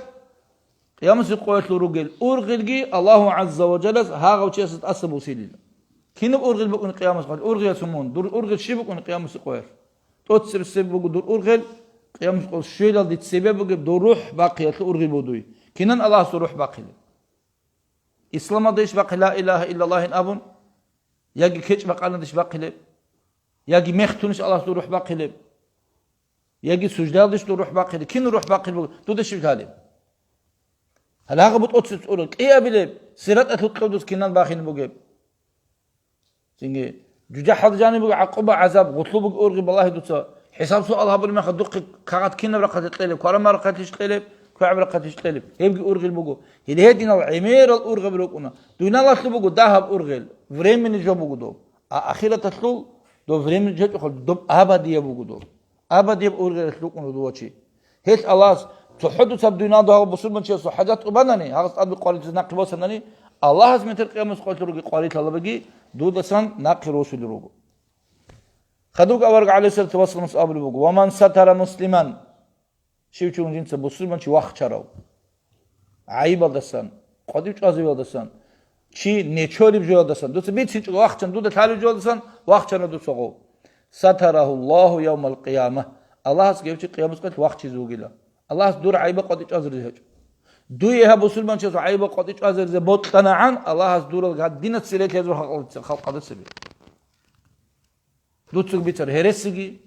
къиямасеб къоялъул ругел ургъелги Аллагьу гӀазза ва жаллас гьагъав чиясда тӀаса бусилила. Кинаб ургъел букӀун къиямасеб къоялъ? Ургъиясул мун, дур ургъел щиб букӀун къиямасеб къоялъ? ТӀоцебесеб буго дур ургъел, къиямасеб къоялъ щвелалде цебе бугеб дур рухӀ бахъиялъул ургъел буго дуе. Кинан Аллагьас дур рухӀ бахъилеб? Исламалдайищ бахъи ла илагьа иллаллагьин абун, яги кечӀ бакъаналдайищ бахъилеб, яги мех тунищ Аллагьас дур рухӀ бахъилеб, яги суждаялдайищ дур рухӀ бахъилеб, кин рухӀ бахъилеб бугеб, дуда щиб лъалеб? Гьалагъа бутӀоцеб цӀура кӀиабилеб, сираталъул кьодус кинан бахине бугеб? Цинги, ЖужахӀалда жаниб буго гӀакъуба-гӀазаб, гъулъул буго ургъи балагьи дуца. ХӀисаб-суал гьабулеб мехалъ духъе кагъат кинаб рахъалде кьелеб, кваранаб рахъалдейищ кьелеб, квегӀаб рахъалдейищ кьелеб, гьебги ургъил буго. Гьеле гьединал гӀемерал ургъаби рукӀуна. Дуниялалъул буго дагьаб ургъел, временный жо буго доб. А ахираталъул доб временный жо гьечӀохъал, доб абадияб буго доб. Абадияб ургъелалъ рукӀуна дова чи. Гьелъ Аллагьас цохӀо дуцаб дуниялда гьав бусурманчиясул хӀажат тӀубанани, гьагъас тӀад къварилъизе нахъе босанани, Аллагьас метер къиямас къоялъ руги къварилъалабаги дудасан нахъе росулел руго. Хадуб авараг гӀалайгьиссалату вассаламас абулеб буго: «Ва ман сатара муслиман», щив чи вугин жинца бусурманчи вахчарав, гӀайибалдасан, къватӀив чӀвазевиялдасан, чи нечолеб жоялдасан, дуца бицинчӀого вахчана, дуда лъалеб жоялдасан вахчана дуца гъов. «Сатарагьу Аллагьу явмал къияма». Аллагьас гьев чи къиямасеб къоялъ вахчизе вугила. Аллагьас дур гӀайиба къватӀив чӀвазаризе гьечӀо. Дуе гьаб бусурманчиясул гӀайиба къватӀив чӀвазаризе бокьанагӀан, Аллагьас дурал гьадинаб цере лъезе халкъ-, халкъалда цебе. Дуца бицар гьересиги,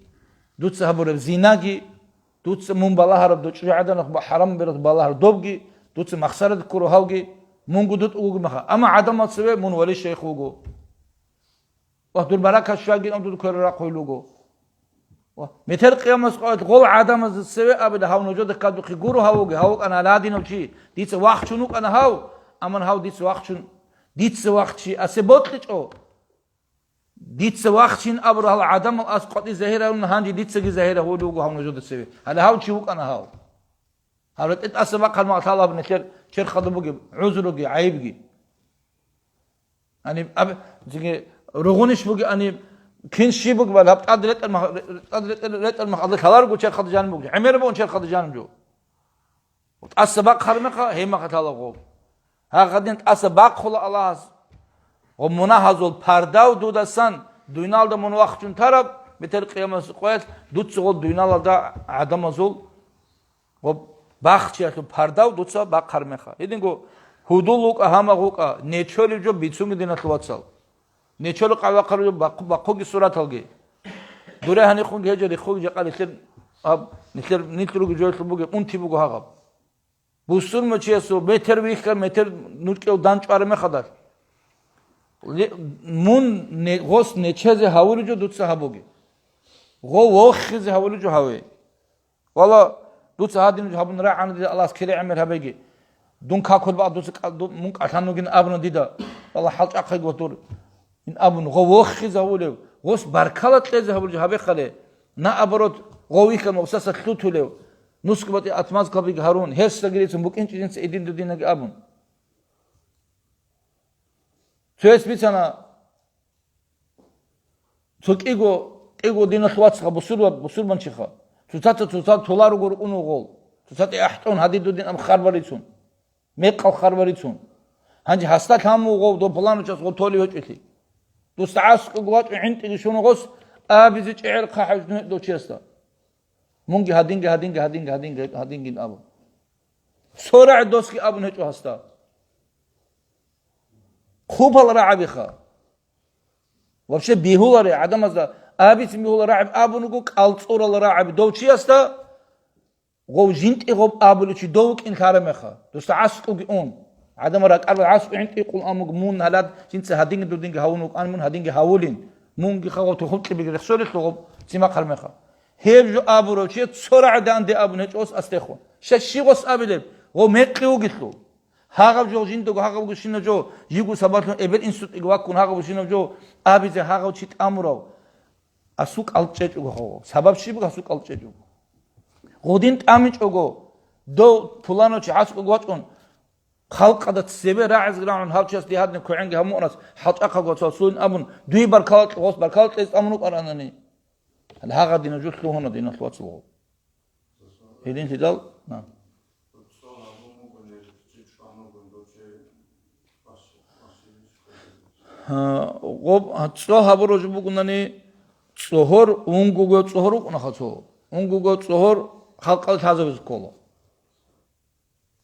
дуца гьабураб зинаги, дуца мун балагьараб дучӀужагӀаданах ба-, хӀарам бералъ балагьараб добги, дуца махсарат ккурав гьавги, мунго дутӀа вугеб мехалъ. Амма гӀадамал цеве мун вали-шайх вуго. Ва дур баракат щвагин, ам дуда кверал рахъуй вуго. Ва метер къиямас къоялъ гъол гӀадамазда цеве абила: «Гьав нужеда ккадухъе гуро гьав вуги, гьав вукӀана гьаладинав чи, дица вахчун вукӀана гьав, амма гьав дица вахчун, дица вахчи асе бокьичӀо». Дица вахчин абурал гьал гӀадамал ас къватӀи загьир гьарун, гьанже дицаги загьир гьавулев вуго гьав нужеда цеве. Гьале гьав чи вукӀана гьав. Гьав ретӀел тӀаса бахъал мал лъалаб нилъер черхалда бугеб гӀузруги, гӀайибги. Гьаниб аб-, цинги ругъунищ бугеб, гьаниб кин щиб бугебали, гьаб тӀад ретӀел мах-, тӀад ретӀел, ретӀел мах Аллагь лъаларго черхалда жаниб бугеб, гӀемер бугун черхалда жаниб жо. ТӀаса бахъ гьармехъа, гьеб мехалъ гьала гъоб. Гьагъадин тӀаса бахъула Аллагьас. Гъоб мунагьазул пардав дудасан, дуйналда мун вахчун тараб, метер къиямасеб къоялъ, дуца гъоб дуйналалда гӀадамазул гъоб бахчиялъул пардав дуца бахъ гьармехъа. Гьединго гьудул вукӀа, гьамагъ вукӀа, нечолеб жо бицунги, диналъул вацал. Нечолеб къагӀвахъараб бахъ-, бахъуги сураталги. Дуре гьанихъунги гьечӀо рихъуги жакъа нилъер, аб-, нилъер, нилъ руги жоялъул бугеб, унти буго гьагъаб. Бусурмачиясул метер вихьа, метер нуркӀев данчӀвараб мехалдалъ. Ле-, мун не-, гъос нечезе гьавуличӀо дуца гьабуге. Гъо вохизе гьавуличӀо гьаве. Вала, дуца гьадин гьабун рагӀана дида Аллагьас кири гӀемер гьабеги. Дун какулеб дуца кӀа-, ду-, мун кӀалъан вугин абуна дида. Вала, хӀалчӀахъеги ва дур. Ин абун, гъо вохизавулев, гъос баркала кьезе гьабулев гьабехъале, наоборот, гъо вихьан гъосаса лъутулев, нусгбатӀи атмазкабиги гьарун, гьесдаги рицун букӀинчӀи жинца идин дудинаги абун. Цояс бицана, цо кӀиго, кӀиго диналъ вацха бусурбан-, бусурбанчиха, цоцаца цоцал толаруго рукӀун вугъол, цоцатӀе ахӀтӀун гьадин дудин аб харбарицун. Мекъал харбарицун. Гьанже гьасда лъан вугъов дов пуланав час гъо толев гьечӀелъи. Дусда гӀаскӀуг вачӀун гӀинтӀиги щун гъос абизе чӀегӀер хъахӀев дов чиясда. Мунги гьадинги, гьадинги, гьадинги, гьадинги, гьадингин абун. Цо рагӀи досги абун гьечӀо гьасда. Хъубал рагӀабиха. Вообще бигьулари гӀадамазда абицин бигьула рагӀаб абун руго, кӀалцӀурал рагӀаби дов чиясда. Гъов жинтӀи гъоб абулев чи дов вукӀин лъарамеха, дусда гӀаскӀуги ун. ГӀадамал ракӀарал гӀаскӀу гӀинтӀи къулан буго, мун гьалад жинца гьадинги дудинги гьавун вукӀан, мун гьадинги гьавулин. Мунги хагъав тухум кьибиги рехсолелъул гъоб цимахъармеха. Гьеб жо абурав чи цо рагӀадан де абун гьечӀос астехун. Щай щи гъос абилеб? Гъов мекъи вугелъул. Гьагъав жо жиндаго гьагъав вугевщинав жо, жиго сабаблъун эбел-инсутӀиги ваккун гьагъав вугевщинав жо абизе гьагъав чи тӀамурав. Асул кӀал чӀечӀого гьав. Сабаб щиб буго асул кӀал чӀечӀого? Гъудин тӀамичӀого, дов пуланав чи гӀаскӀуг вачӀун, халкъалда цебе рагӀизе рагӀун, гьав чияс дигьадни квегӀинги гьамуъарас хӀалчӀахъаго цо суин абун, дуе баркала кье, гъос баркала кьезе тӀамун вукӀаранани. Гьале гьагъадина жо лъугьуна диналъ вацал гъов. Гьединлъидал, на. Гъоб, гьа, цо гьабурав жо бугунани, цӀогьор, унгуго цӀогьор вукӀунаха цо. Унгуго цӀогьор халкъалъ лъазабизе ккола.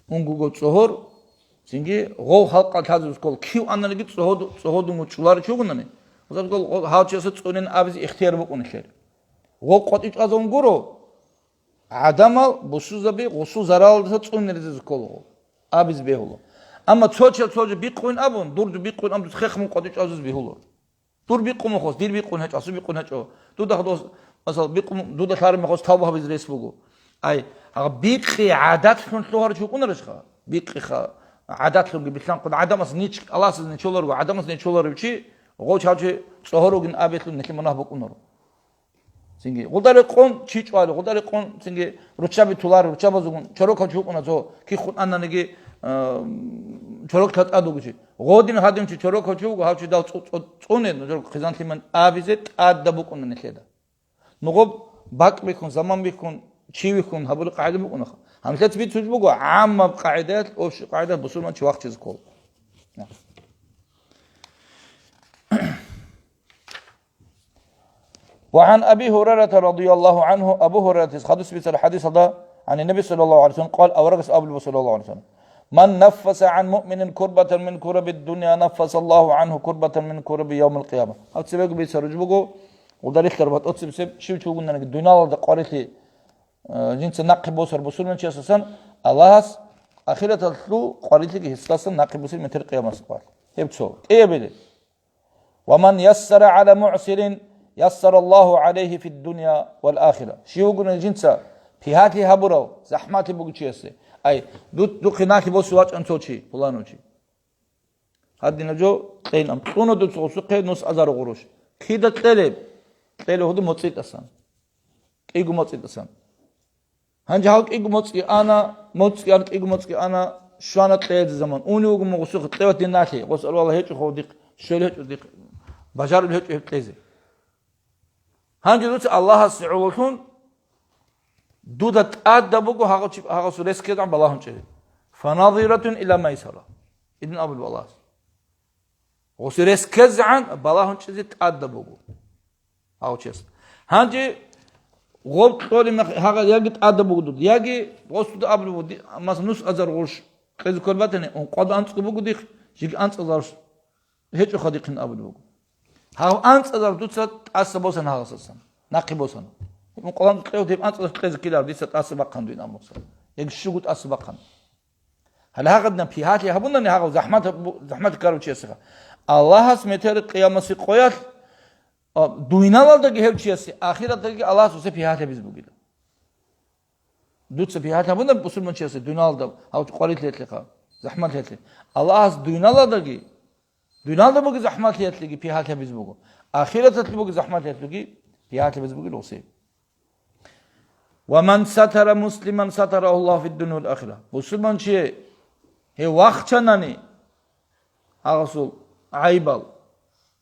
Унгуго цӀогьор, цинги гъов халкъалъ лъазабизе ккола. Кив ананиги цӀогьод-, цӀогьодун чӀоларичӀогунани, гъов гьав чиясда цӀунин абизе ихтияр букӀунелъул. Гъов къватӀив чӀвазавун гуро, гӀадамал, бусурбаби гъусул заралалдаса цӀунизе ккола гъов, абизе бегьула. Амма цо чияс цо жо бикъуин абун, дур жо бикъуин абун, дус хех мун къватӀив чӀвазузе бегьула. Дур бикъун мехалъ, дир бикъун гьечӀо, асуб бикъун гьечӀо. Дуда хадос, масал, бикъун, дуда лъараб мехалъ тавба гьабизе рес буго. Ай, агъа бикъи гӀадатлъун лъугьарав чи вукӀунарищха? Бикъиха, гӀадатлъунги билълъанхъун, гӀадамас нич-, Аллагьасда нечоларго, гӀадамас нечоларев чи, гъов чав чи цӀогьорогин абелъун нилъе мунагь букӀунаро. Цинги, гъударикъун чи чӀвали, гъударикъун цинги руччаби тулари, руччабазугун чорокав чи вукӀуна цо, киххун аннаниги, а, чорок татӀад вугев чи. Гъодин гьадин чи чорокав чи вуго, гьав чи дал цӀу-, цӀу-, цӀуне, нужер хъизан-лъиман абизе тӀадаб букӀуна нилъеда. Нугъоб бакӀ бихьун, заман бихьун, чи вихьун гьабулеб къагӀида букӀунаха. Гьанлъец бицунеб буго, гӀаммаб къагӀидаялъ, общий къагӀидаялъ бусурман чи вахчизе ккола. وعن أبي هريرة رضي الله عنه, Абу Гьурайратис хадус бицараб хадисалда, عن النبي صلى الله عليه وسلم قال, аварагас абулеб, صلى الله عليه وسلم: من نفس عن مؤمن كربة من كرب الدنيا نفس الله عنه كربة من كرب يوم القيامة. Гьаб цебеги бицараб жо буго, гъударихьараб батӀоцебсеб, щив чи вугонаниги дуниялалда къварилъи, э, жинца нахъе босар бусурманчиясасан, Аллагьас ахираталъул къварилъиги гьесдасан нахъе босизе метер къиямасеб къварилъи. Гьеб цо. КӀиабилеб. ومن يسر على معسر يسر الله عليه في الدنيا والآخرة. Щив вугони жинца пигьалъи гьабурав, захӀмалъи бугев чиясе. Ай, ду-, духъе налъи босун вачӀан цо чи, пуланав чи. Гьадинаб жо кьейилан. Кьуна дуца гъусухъе нус азару гъурущ. Кида кьелеб? Кьелеб гьудул моцӀидасан. КӀиго моцӀидасан. Гьанже гьав кӀиго моцӀги ана, моцӀги ана, кӀиго моцӀги ана, щвана кьезе заман. Унев вуго мугъ гъусухъе, кьеват дин налъи, гъос алвала гьечӀо хов дихъ, щвел гьечӀо дихъ, бажарулеб гьечӀо гьеб кьезе. Гьанже дуца Аллагьасе гӀололъун дуда тӀадаб буго гьагъав чи, гьагъасул рес ккезегӀан балагьун чӀезе. فنظرة إلى ميسرة. Идин абулеб Аллагьас. Гъосул рес ккезегӀан балагьун чӀезе тӀадаб буго. Гьав чияс. Гьанже гъоб кьолеб мех гьагъа яги тӀадаб буго дуда, яги гъос дуда абулеб буго, ди-, маса, нус азар гъурущ кьезе кколеб батани, ункъоялда анцӀго буго дихъ, жеги анцӀазарущ гьечӀоха дихъин абулеб буго. Гьав анцӀазар дуца тӀаса босана гьагъасасан, нахъе босана. Ункъоялда анцӀго кьев гьеб анцӀазар кьезе ккелар, дица тӀаса бахъан дуин абун. Яги щуго тӀаса бахъан. Гьале гьагъадинаб пигьалъи гьабунани гьагъав захӀмат, захӀмат ккарав чиясеха. Аллагьас метер къиямасеб къоялъ, а, дуниялалдаги гьев чиясе, ахираталдаги Аллагьас гьесие пигьалъи гьабизе бугила. Дуца пигьалъи гьабуна бусурманчиясе дуниялалда, гьав къварилъиялъеха, захӀмалъиялъе. Аллагьас дуниялалдаги, дуниялда бугеб захӀмалъиялъеги пигьалъи гьабизе буго. Ахираталъе бугеб захӀмалъиялъеги пигьалъи гьабизе бугила гьесие. ومن ستر مسلما ستره الله في الدنيا والآخرة. Бусурманчи гьев вахчанани, гьагъасул гӀайбал,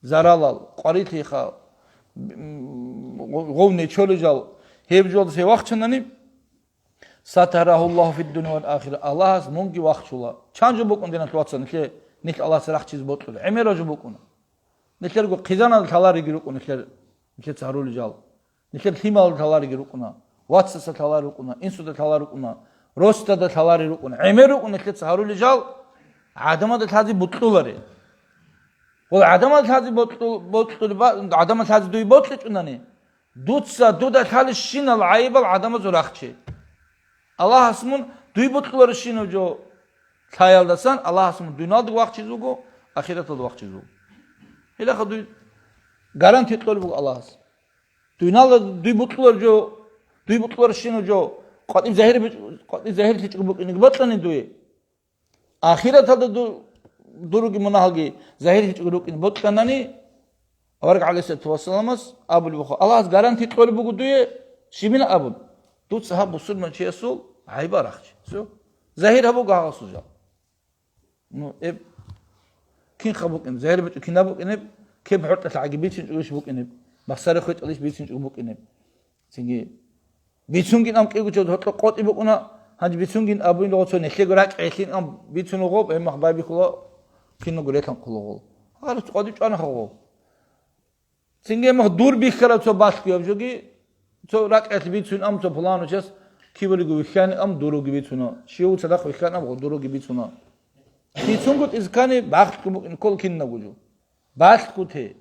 заралал, къварилъиха, м, гъов нечолел жал, гьеб жолдаса гьев вахчанани, ستره الله في الدنيا والآخرة. Аллагьас мунги вахчула. Чан жо букӀун, диналъул вацал, нилъе, нилъ Аллагьас рахчизе бокьула? ГӀемерал жо букӀуна. Нилъерго хъизаналда лъалариги рукӀун, нилъер, нилъеца гьарулел жал. Нилъер лъималалда лъалариги рукӀуна, вацасда лъалари рукӀуна, инсуда лъалари рукӀуна, росдада лъалари рукӀуна, гӀемер рукӀун нилъеца гьарулел жал, гӀадамазда лъазе бокьуларе. Гъол гӀадамазда лъазе бокьу-, бокьулеб ба-, гӀадамазда лъазе дуе бокьичӀунани, дуца дуда лъалищинал гӀайибал гӀадамазул рахче. Аллагьас мун дуе бокьуларищинав жо лъаялдасан, Аллагьас мун дуниялда вахчизе вуго, ахираталда вахчизе вуго. Гьелаха дуе гаранти кьолеб буго Аллагьас. Дуниялда дуй бутӀулар жо, дуй бутӀуларщинав жо, къватӀиб загьир бич-, къватӀиб загьирлъичӀого букӀинеги бокьани дуе. Ахираталда ду-, дуруги мунагьалги загьирлъичӀого рукӀине бокьанани, авараг гӀалайгьиссалату вассаламас абулеб буго, Аллагьас гаранти кьолеб буго дуе, щибина абун, дуца гьаб бусурманчиясул гӀайба рахчи. Всё. Загьир гьабуго гьагъасул жал. Ну, эб, кинха букӀин, загьир бучӀу кинаб букӀинеб, кеб хӀоркьалъагӀаги бицинчӀогищ букӀинеб, махсари хветӀалищ бицинчӀого букӀинеб. Цинги бицунгин ам кӀиго чед гьоркьо къотӀи букӀуна, гьанже бицунгин абуин гъо цо нилъего ракӀ гӀелъин ам бицун гъоб, гьеб мах байбихьула киного релъанхъула гъо. Гьарус къотӀи чӀвана гъо. Цинги мах дур бихьараб цо балъгояб жоги, цо ракӀалъ бицун ам цо пуланав час кибулего вихьани ам дуруги бицуна. Щив цадахъ вихьани ам дуруги бицуна. Бицунго тӀизкани бахъго букӀин ккол кинабго жо. Балъго те.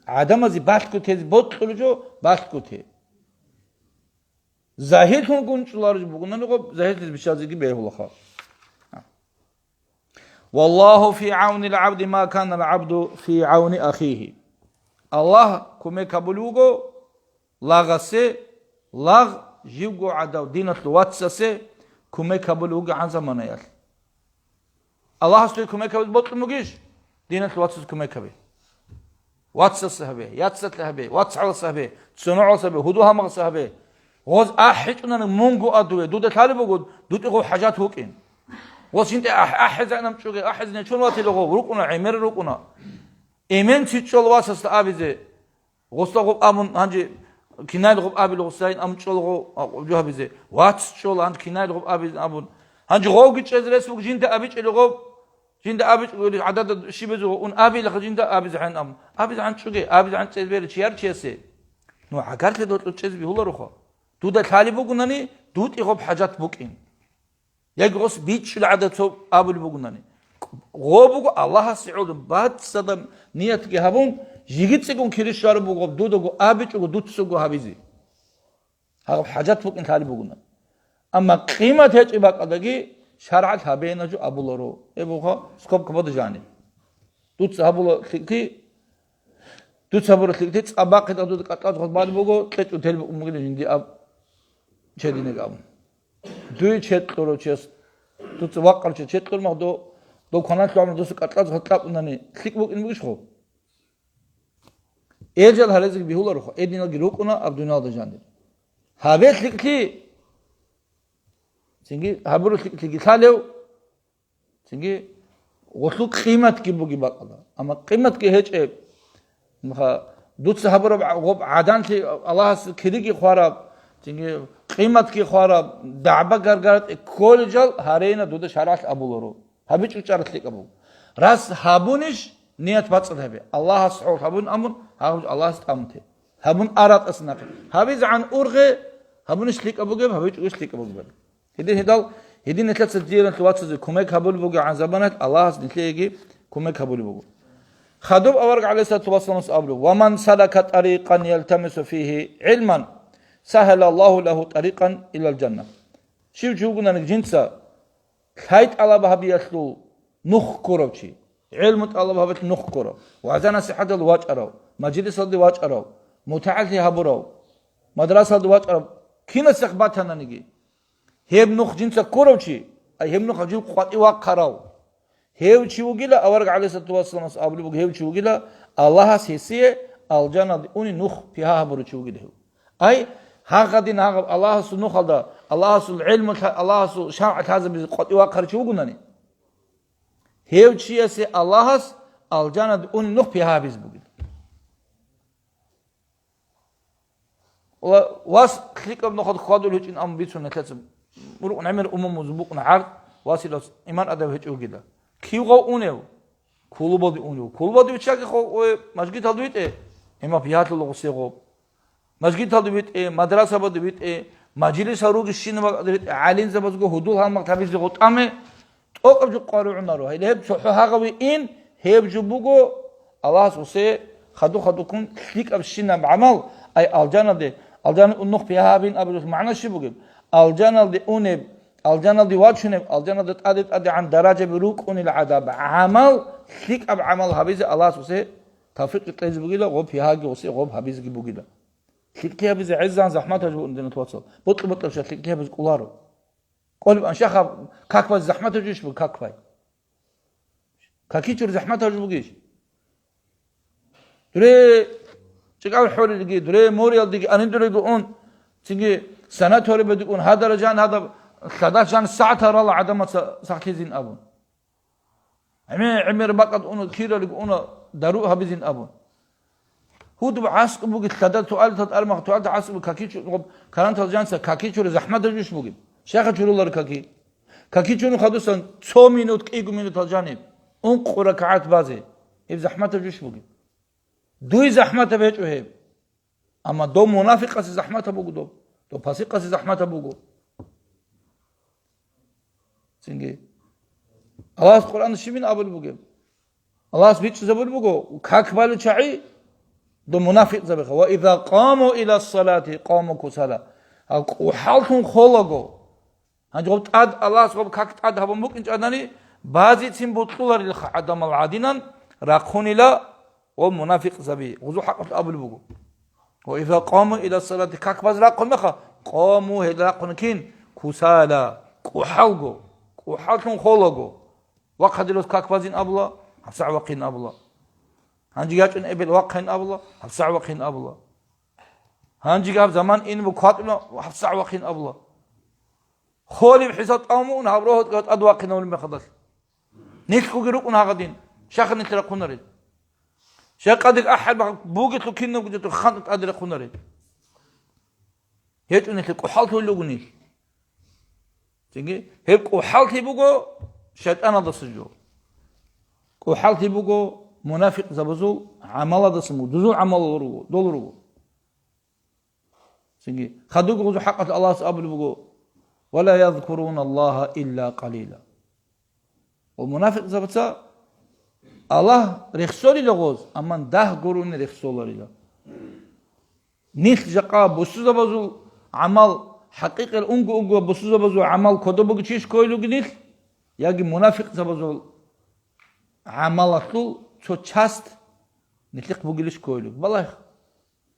ГӀадамазе балъго тезе бокьулеб жо, балъго те. Загьирлъун гунчӀулареб жо бугунани гъоб, загьирлъизе бищазеги бегьулаха. Валлагьу фи гӀавнил гӀабди ма канал гӀабду фи гӀавни ахихи. Аллагь кумек гьабулев вуго лагъасе, лагъ живго гӀадав диналъул вацасе кумек гьабулев вугегӀан заманаялъ. Аллагьас дуе кумек гьабизе бокьун бугищ? Диналъул вацасе кумек гьабе. Вацасе гьабе, яцалъе гьабе, вацгӀаласе гьабе, цоногӀаласе гьабе, гьудул-гьалмагъасе гьабе. Гъоз ахӀичӀунани мунго а дуе, дуда лъалеб буго, дутӀи гъов хӀажат вукӀин. Гъоз жинда ахӀ-, ахӀизегӀан чӀуге, ахӀизене чун ватила гъов, рукӀуна, гӀемер рукӀуна. Эмен чи чӀола васасда абизе. Гъосда гъоб абун, гьанже кинайил гъоб абил гъосайин абун чӀола гъов, а, гъоб жо гьабизе. Вац чӀола, гьанже кинайил гъоб абил абун. Гьанже гъовги чӀезе рес буго жинда абичӀели гъоб, жинда абичӀели гӀадада щибазе гъов ун абилаха жинда абизе гьан абун. Абизе гьан чӀуге, абизе гьан чӀезе бери чияр чиясе. Ну, гӀагарлъи докьо чӀезе бигьуларуха. Дуда лъалеб бугунани, дутӀи гъоб хӀажат букӀин. Яги гъос бичӀчӀул гӀадат цо абулеб бугунани. Гъо буго Аллагьасе гӀоло бацӀцӀадаб ниятги гьабун, жиги цӀикӀкӀун кири щвараб буго, дудаго абичӀого дуцаго гьабизе. Гьаб хӀажат букӀин лъалеб бугунани. Амма къимат гьечӀеб бакӀалдаги шаргӀалъ гьабеяна жо абуларо. Гьеб буго скобка боде жаниб. Дуца гьабула лъикӀлъи, дуца гьабула лъикӀлъи цӀа бахъидал дуда кӀатӀаз гъоз балеб буго, кьечӀо тел букӀун бугилан жинди аб чединеги абун. Дуе чед кьурав чияс, дуца вакъав чи чед кьур мах, до-, дов кваналъ гӀумру дуса кӀатӀлъаз гьатӀлъабунани лъикӀ букӀин бугищ хъу? Эр жал гьарезеги бигьуларо хъу, эдиналги рукӀуна аб дуниялда жандир. Гьабе лъикӀлъи, цинги гьабуру лъикӀлъиги лъалев, цинги гъолъул къиматги буги бакӀала. Амма къиматги гьечӀеб, Мха, дуца гьабураб гъоб гӀаданлъи Аллагьас кириги хвараб, цинги къиматги хвараб, дагӀба гаргара тӀе кколел жал гьарейна дуда шаргӀалъ абуларо. ГьабичӀо чӀаралъ лъикӀаб буго. Рас гьабунищ, ният бацӀцӀад гьабе. Аллагьас хӀол гьабун амун, гьаб Аллагьас тӀамун те. Гьабун аратӀас нахъе. ГьабизегӀан ургъе, гьабунищ лъикӀаб бугеб, гьабичӀогищ лъикӀаб бугеб. Гьедин гьедал, гьедин нилъеца диялъул вацазе кумек гьабулеб бугегӀан заманалъ Аллагьас нилъееги кумек гьабулеб буго. Хадуб авараг гӀалайгьиссалату вассаламас абулеб: «Ваман салака тарикъан ялтамису фигьи гӀилман, сагьалаллагьу лагьу тарикъан илал жанна». Щив чи вугонаниги жинца лъай тӀалаб гьабиялъул нух ккурав чи, гӀилму тӀалаб гьабиялъул нух ккурав, вагӀза-насихӀаталде вачӀарав, мажлисалде вачӀарав, мутагӀаллъи гьабурав, мадрасалде вачӀарав, кинасехъ батананиги, гьеб нух жинца ккурав чи, ай гьеб нух жив къватӀив вахъарав. Гьев чи вугила, авараг гӀалайгьиссалату вассаламас абулеб буго, гьев чи вугила, Аллагьас гьесие алжаналде унеб нух пигьа гьабурав чи вугила гьев. Ай, гьагъадин гьагъаб Аллагьасул нухалда, Аллагьасул гӀилму лъа-, Аллагьасул шаргӀ лъазабизе къватӀив вахъарав чи вугунани, гьев чиясе Аллагьас алжаналде унеб нух пигьа гьабизе бугила. Ва-, вас лъикӀаб нухалда хьвадулев гьечӀин, амма бицун нилъеца. Мурукъ гӀемер умумузул букӀун гӀард, василас иман адаб гьечӀев вугила. Кив гъов унев? Клубалде унев. Клубалде виччаги хо-, ой, мажгиталде витӀе, имам пигьалъула гъусе гъоб. Мажгиталде витӀе, мадрасабаде витӀе, мажлисал ругищина витӀе, гӀалимзабазго гьудул-гьалмагъ гьабизе гъо тӀаме, тӀокӀаб жо къваригӀунаро. Гьеле гьеб цохӀо гьагъаве ин, гьеб жо буго Аллагьас гъусе хадур-хадурккун лъикӀабщинаб гӀамал, ай алжаналде, алжаналде унеб нух пигьа гьабин абуралъул магӀна щиб бугеб? Алжаналде унеб, алжаналде вачунеб, алжаналда тӀаде-тӀадегӀан даражаби рукӀунел гӀадаб гӀамал, лъикӀаб гӀамал гьабизе Аллагьас гъусе тавфикъ кьезе бугила, гъоб пигьаги гъусе гъоб гьабизеги бугила. ЛъикӀлъи гьабизе гӀезегӀан захӀмат гьабизе букӀун, диналъул вацал. Бокьа-бокьарабщинаб лъикӀлъи гьабизе кӀоларо. КӀолеб ан шахаб как базе захӀмат гьабизе бугищ буго, как бай? Какичур захӀмат гьабизе бугищ? Дуре чӀикӀал хӀорилги, дуре мориялдеги, анин дуреги ун, цинги санаторияб дукӀун, гьадар жан, гьадаб лъадалъ жан сагӀат гьарала гӀадамаца сахлъизин абун. ГӀемер, гӀемер бакӀалда уна, киралги уна, дару гьабизин абун. Гьудуб гӀаскӀ бугеб лъадал туалеталда, армагъ туалеталда гӀаскӀ бугеб каки чу-, гъоб карантал жаниса каки чури захӀмат гьабизе бугеб? Щайха чуруларо каки? Каки чурун хадусан цо минут, кӀиго минутал жаниб, ункъо ракагӀат базе, гьеб захӀмат гьабизе бугеб? Дуе захӀматаб гьечӀо гьеб. Амма дов мунафикъасе захӀматаб буго доб. Дов пасикъасе захӀматаб буго. Цинги. Аллагьас Къуръан щибин абулеб бугеб? Аллагьас бичӀчӀизабулеб буго, как балев чагӀи, дов мунафикъзабиха. «Ва иза къаму иля салати къаму кусала». Гьал кӀухӀаллъун холаго. Гьанже гъоб тӀад, Аллагьас гъоб как тӀад гьабун букӀинчӀадани, базецин бокьуларилха гӀадамал гӀадинан рахъунила ва мунафикъзаби. Гъузул хӀакъалъулъ абулеб буго. Ва иза къаму иля салати, как баз рахъун меха, къаму, гьел рахъун кин, кусала, кӀухӀалго, кӀухӀаллъун холаго. Вахъа дилоз как базин абула, гьабсагӀ вахъин абула. Гьанже ячӀун эбел вахъин абула, гьабсагӀ вахъин абула. Гьанже гьаб заман ин бу кватӀуна, гьабсагӀ вахъин абула. Холеб хӀисаб тӀамун гьаб рогьотӀ тӀад вахъинавулеб мехалдалъ. Нилъгоги рукӀун гьагъадин, щахъа нилъ рахъунарел. Щакъадик ахӀад бугелъул кинабго жо хантӀа тӀаде рахъунарел. ГьечӀо нилъ кӀухӀаллъулел руго нилъ. Цинги, гьеб кӀухӀаллъи буго шайтӀаналдаса жо. КӀухӀаллъи буго мунафикъзабазул гӀамаладаса буго, дузул гӀамалал руго, дол руго. Цинги, хадубги гъузул хӀакъалъ Аллагьас абулеб буго: «Ва ла язкуруна Аллагьа илля къалила». Ва мунафикъзабаца Аллагь рехсолила гъоз, амма дагь гурони рехсоларила. Нилъ жакъа бусузабазул гӀамал, хӀакъикъал унго-унго бусузабазул гӀамал кодоб бугичи кколел ругел нилъ, яги мунафикъзабазул гӀамалалъул цо часть нилъехъ бугилищ кколел ругел? Балагье.